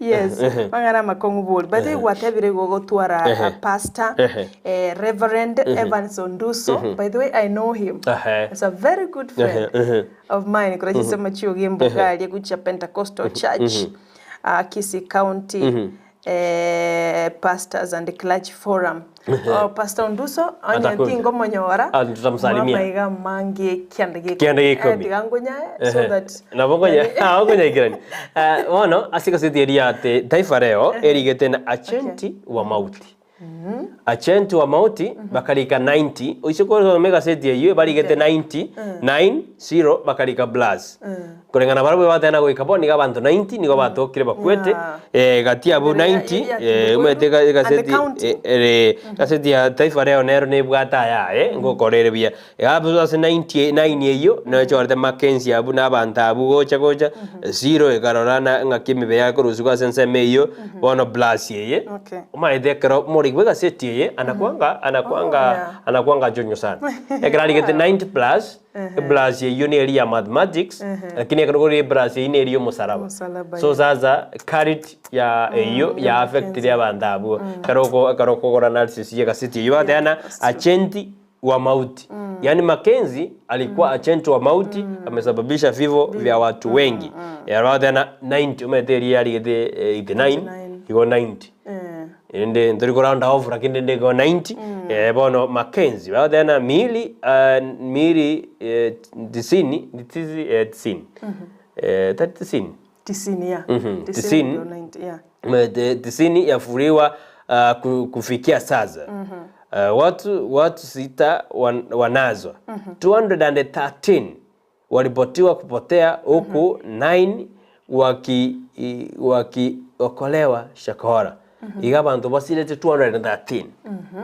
Yes, mang'ana amakong'u bori. By the way gwatebire igo gotwara pastor Reverend Evans Onduso. By the way I know him. He's a very good friend of mine. Kora chisemo chiogi emboga aria gochia Pentecostal Church Kisii County. Eh, Pastors and Clergy Forum. Oh, Pastor Onduso, onye Atakuja. tingomonyora, Ah, tutamsalimia. mwamaiga amange kianda gekomi. Kianda gekomi. Eh, tiga ngonyae, so that nabo ngonya ah ngonyaikirani Eh, bono ase egaseti eria ate Taifa Leo erigete na achenti wa mauti achenti wa mauti bakarika 90 oise kosoma egaseti eyio barigete 90 9 0 bakarika plus koreng'ana barabwo batena goika bono nigo abanto 90 nigo batokire bakwete Yeah. eh, gati abwo Ere- 90 ya- ya eh, Kibukuru omanyete and the egaseti county. eh, ere gaseti ya Taifa Leo nero nebwate ayaye ngokora ere buya Iga abwo ase 99 eyio nechorete Mackenzie abwo na abanto abwo gocha gocha zero ekarora na ng'aki emibe yakorusigwa ase ensemo eyio bono plus eye Okay. omanyete ekero morigi bwa egaseti eye anakwanga anakwanga Oh, yeah. anakwanga chonyo sana ekero arigete 90 plus eplus eyio neri ya mathematics lakini ekero kore eplus eyio neri ya omosalaba Omosalaba, so sasa credit ya eyio ya affectire abanto abwo ekero oko ekero okogora analysis ya egaseti eyio bateana achenti wa mauti yaani Mackenzie alikuwa achenti wa mauti amesababisha vifo vya watu wengi mm. 90 omanyete eria yarigete 89 89. igo 90 Eh, ende ntori round off lakini ndiko 90 eh, bono Mackenzie bateana miili uh, miili eh, tisini tizi eh, tisini eh, tari tisini tisini ya. Mhm, Tisini tisini. ndio 90, yeah. Tisini yafuliwa uh, kufikia sasa uh, watu, watu sita wan, wanazwa 213 waripotiwa kupotea huku 9 waki wakiokolewa Shakahola iga abanto basirete 213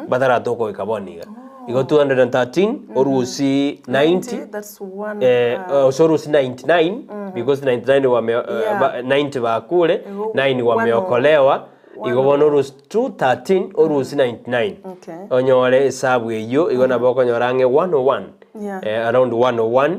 bataratokoika bono iga igo 213 orusi 90 That's one, eh, uh, orusi 99 because 99 wame, uh, Yeah. ba, 90 bakure Igo 9 wameokolewa igo bono orusi 213 orusi 99 Okay. onyore esabu eyio igo nabo okonyora ang'e 101 Yeah. eh, around 101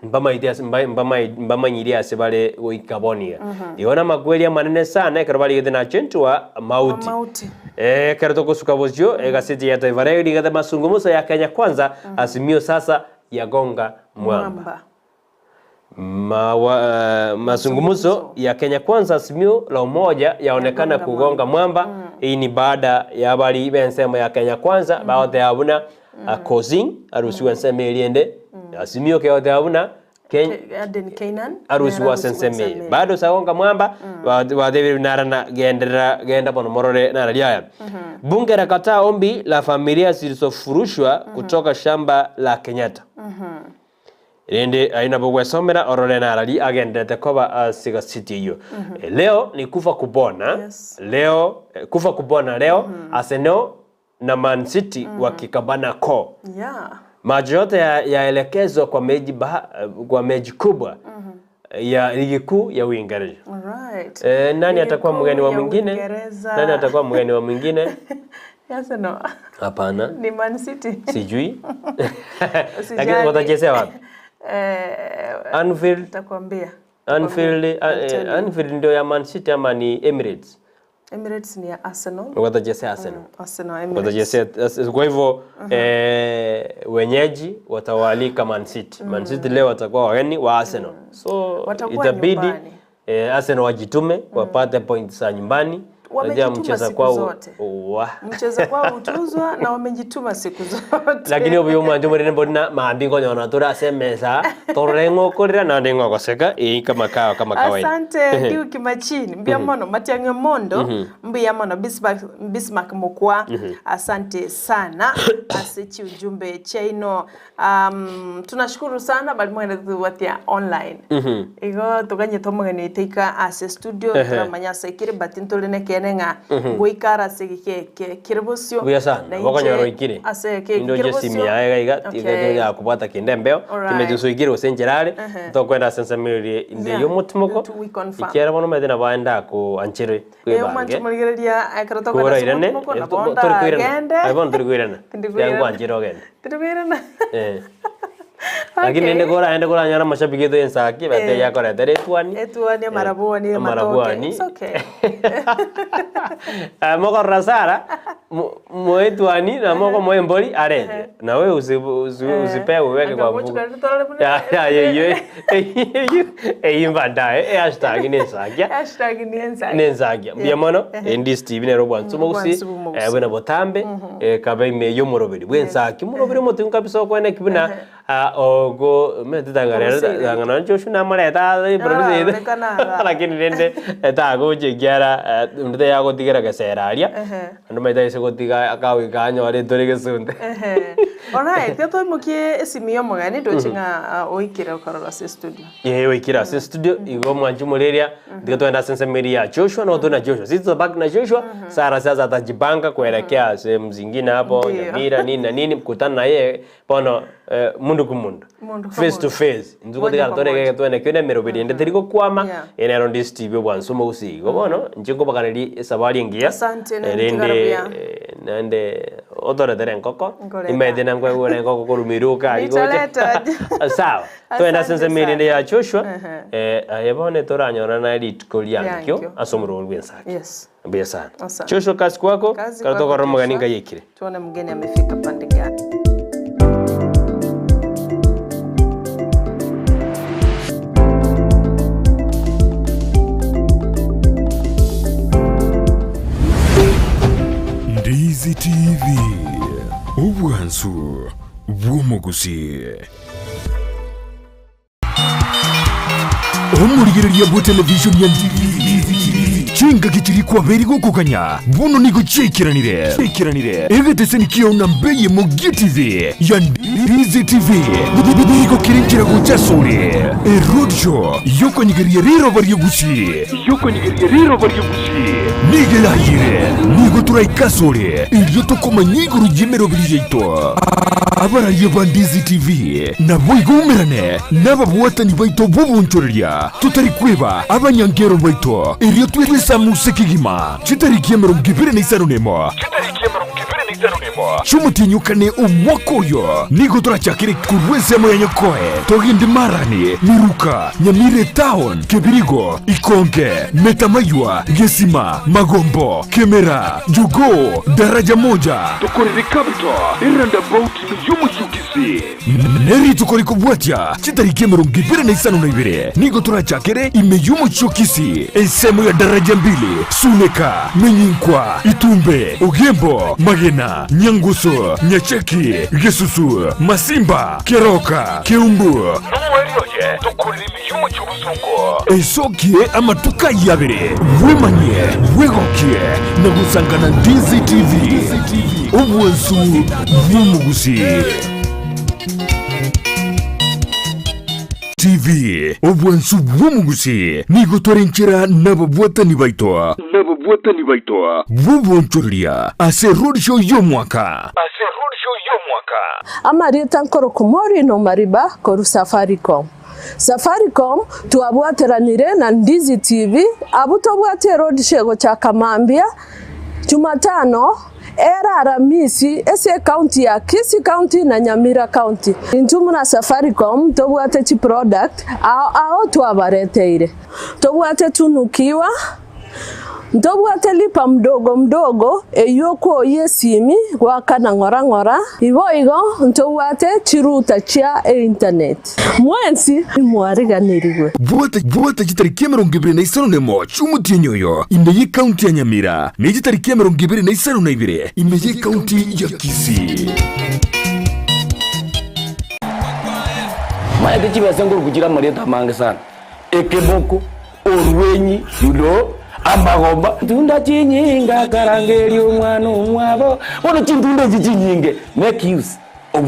mbamaite ase- mba- mbamai- mbamanyiri ase bare goika bono iga igo namakweri amanene sana ekero barigete nachentwa mauti Mauti. Eh, ekero togosuka bosio egaseti ya Taifa Leo rigete mazungumzo ya Kenya Kwanza Azimio sasa yagonga mwamba Mwamba. Mawa, uh, mazungumzo ya Kenya Kwanza Azimio la Umoja yaonekana kugonga mwamba. Hii ni baada ya bari bensemo ya Kenya Kwanza mm. baote abuna mm. Kozing arusiwa ensemo eriende Azimio keote abuna Ken, Aden Keynan. arusiwa ase ensemo eye bado sagonga mwamba mm. narana genderera genda bono morore nara riaya bunge lakataa ombi la familia zilizofurushwa kutoka shamba la Kenyatta rindi aina bogwesomera orore narari agenderete koba ase gasiti eyio leo ni kufa kupona Yes. leo eh, kufa kupona leo Arsenal na Man City wakikabana ko Yeah. macho yote yaelekezwa kwa meji baha, kwa meji kubwa ya ligi kuu ya Uingereza. Alright. Eh, nani Ligi atakuwa kuu mgeni wa ya mwingine? Uingereza. Nani atakuwa mgeni wa mwingine? Arsenal. Hapana, Ni Man City. sijui. Lakini Usijali. watachezea wapi? Eh, Anfield, nitakwambia. Anfield, I'll tell eh, you. Anfield ndio ya Man City ama ni Emirates? Emirates ni ya Arsenal. Watachezea Arsenal. Arsenal Emirates. Watachezea kwa hivyo eh, wenyeji watawalika Man City. Man City leo watakuwa wageni wa Arsenal. So Watakuwa itabidi nyumbani. eh, Arsenal wajitume wapate points za nyumbani. Unajua Wamejituma mcheza siku kwao zote. wa Mchezo kwao hutuzwa na wamejituma siku zote. lakini obuya omwancho morere mbori mambi nkonyona tore ase emesa torore ng'okorera naende ng'ogoseka ii kama kawa kama kawaida Asante Duke Machini mbia mono Matiang'i Mondo mbia mono Bismarck, Bismarck Mukwa asante sana ase ujumbe chaino um, tunashukuru sana bali mwene thuwatia online igo tuganye tomugeni teika ase studio turamanya ase kiri but ntuli nekene ng'a goikara ase gike kiri bosio buya sana Na inche bokonyora oikire ase ke indoche kiri simu bosio. yaye iga Okay. yakobwata kende embeo Alright. kimetuso ikire gose enchera tokwenda ase ensemo inde Yeah. yomotimoko To we confirm. ikiera bono omanyete nabo aenda ko anchere Eh, kwebange omwancho morigereria ekero tokogenda kora ase irane omotimoko, nabo tori koirana ndagende. Ai, bono tori koirana Tindi koirana. yankwanchire ogende Tindi koirana. Eh. Lakini ende kora ende kora nyora mashabiki yetu ensaki bate Eh. yakoretera etuani Etuani, amarabwani, Eh, amatoke. amarabwani. It's okay. Eh, mokorora Sara Moetwani na mokomoa embori arente, na wewe usi usi usipewe uweke kwa mfuko. Ya ya eyio eyio eyio baadaye e hashtag ne ensakia. Hashtag ni ensakia. Ne ensakia. Mbuya mono, Ndizi TV nero obwansu mogusi, Obwansu bw'omogusi. eh, buna botambe, ekabe ime y'omoroberi bw'ensakia. Omoroberi omotingu kabisa okoeneki buna Ah, ogo omanyete tanga rero Ogoseire. tanga nonye Joshua namoreta ase eproducer yaito. Ararorekana igaa. Lakini rende tagocha ekiara eh, onde tayagotigera gesera aria, Ehe. onde omanyete aise gotiga akagoika anyore etore gesunte. Ehe. Alright, tiga toimokie esimi ya omogeni ndoche ng'a ah, oikire okorora ase estudio. Ee oikire ase estudio, igo omwanchi omoreria, tiga togende ase ensemo eria ya Joshua, nabo tore na Joshua. Sisi tutabaki na Joshua, Sarah sasa atajipanga kuelekea sehemu zingine hapo, Ndiyo. Nyamira nini na nini, mkutano na yeye Bono mundu ku mundu, Mundu kwa face to mundu. face, intwe Moja gotigara kwa tore moja. egeke twene kio nemeroberi ende teri gokwama, Yeah. eye nero Ndizi TV obwansu omogusii. Igo bono, inche nkobaganeria esabari engiya, Asante, na erinde ntigara buya. naende otoretere enkoko, Nkoreta. nimanyete nankwaigure enkoko korwa miruka aria gocha. Nitaleta. Sawa, togende ase Asante ensemo ere ende sana. ya Joshua, Ehe. aye bono etoranyora rituko riankio Riankio. ase omorwori bw'ensake. Yes. Mbuya sana. Asante. Joshua kazi kwako, Kazi kare kwako, tokorora omogeni Joshua. nkai ekire. Tuone mgeni amefika pande gani. Ndizi TV, obwansu bw'omogusii. Omorigereria bwa television ya Ndizi chingaki chiria kwabeire gokoganya bono nigo chiaikeranire chiaikeranire egeteseni kiao na mbeye mogie TV ya Ndizi TV nigo kere nchera gocha asore eroadshow yokonyegeria riroba ri'ogusi yokonyegeria riroba ri'ogusi nigo erayire nigo toraike asore erio tokomanya igoro y'emeroberi yaito Abaraia ba Ndizi TV naboigo umerane nababwatani baito b'obonchoreria, totari kweba abanyankero baito, erio twesamuse kegima chitariki 21 chi'omotienyi o kane omwaka oyo. Nigo torachakere korwa ensemo ya Nyakoe togende Marani, Miruka, Nyamira Etown, Kebirigo, Ikonge, Metamaywa, Gesima, Magombo, Kemera, Jogoo, Daraja Moja, Tokorere Capital, Eroundabout y'omochie o Kisii. Nerituko rikobwatia chitariki 22 nigo torachakere ime y'omochie o Kisii, ensemo ya Daraja Mbili, Suneka, Menyinkwa, Itumbe, Ogembo, Magena, Nyangusu, Nyacheki, Gesusu, Masimba, Keroka, Keumbu, Nomoerio oye tokorere ime y'omochie o Bosongo. Esokie amatuko ayio abere, bwemanyie, bwegokie, na gosangana Ndizi TV, obwansu bw'omogusii. TV, obwansu bw'omogusii, nigo tore nchera nababwatani baito, nababwatani baito bw'obonchoreria ase roadshow y'omwaka, ase roadshow y'omwaka. Amarieta nkorokwa Maureen Omariba korwa Safaricom. Safaricom twabwateranire na Ndizi TV abwo tobwate eroadshow egochaka mambia Jumatano ere Aramisi ase ecounty ya Kisii County na Nyamira County. Intwe buna Safaricom tobwate chiproduct ao ao twabareteire. Tobwate Tunukiwa, Ntobwate lipa mdogo mdogo eyio okwoyia esimi goakana ng'ora ng'ora, iboigo ntobwate chiruta chia einternet. Mwensi imwariganirigwe. Bwata bwata chitariki 21 chi'omotienyi oyo ime y'ecounty ya Nyamira, ne chitariki 22 ime y'ecounty ya Kisii. Maete chibesa nkoruku chire amarieta amange sana, ekeboko, Orwenyi runo amagomba. Ntunda chinyinge akarangeria omwana omwabo. Bono chintunda echi chinyinge make use.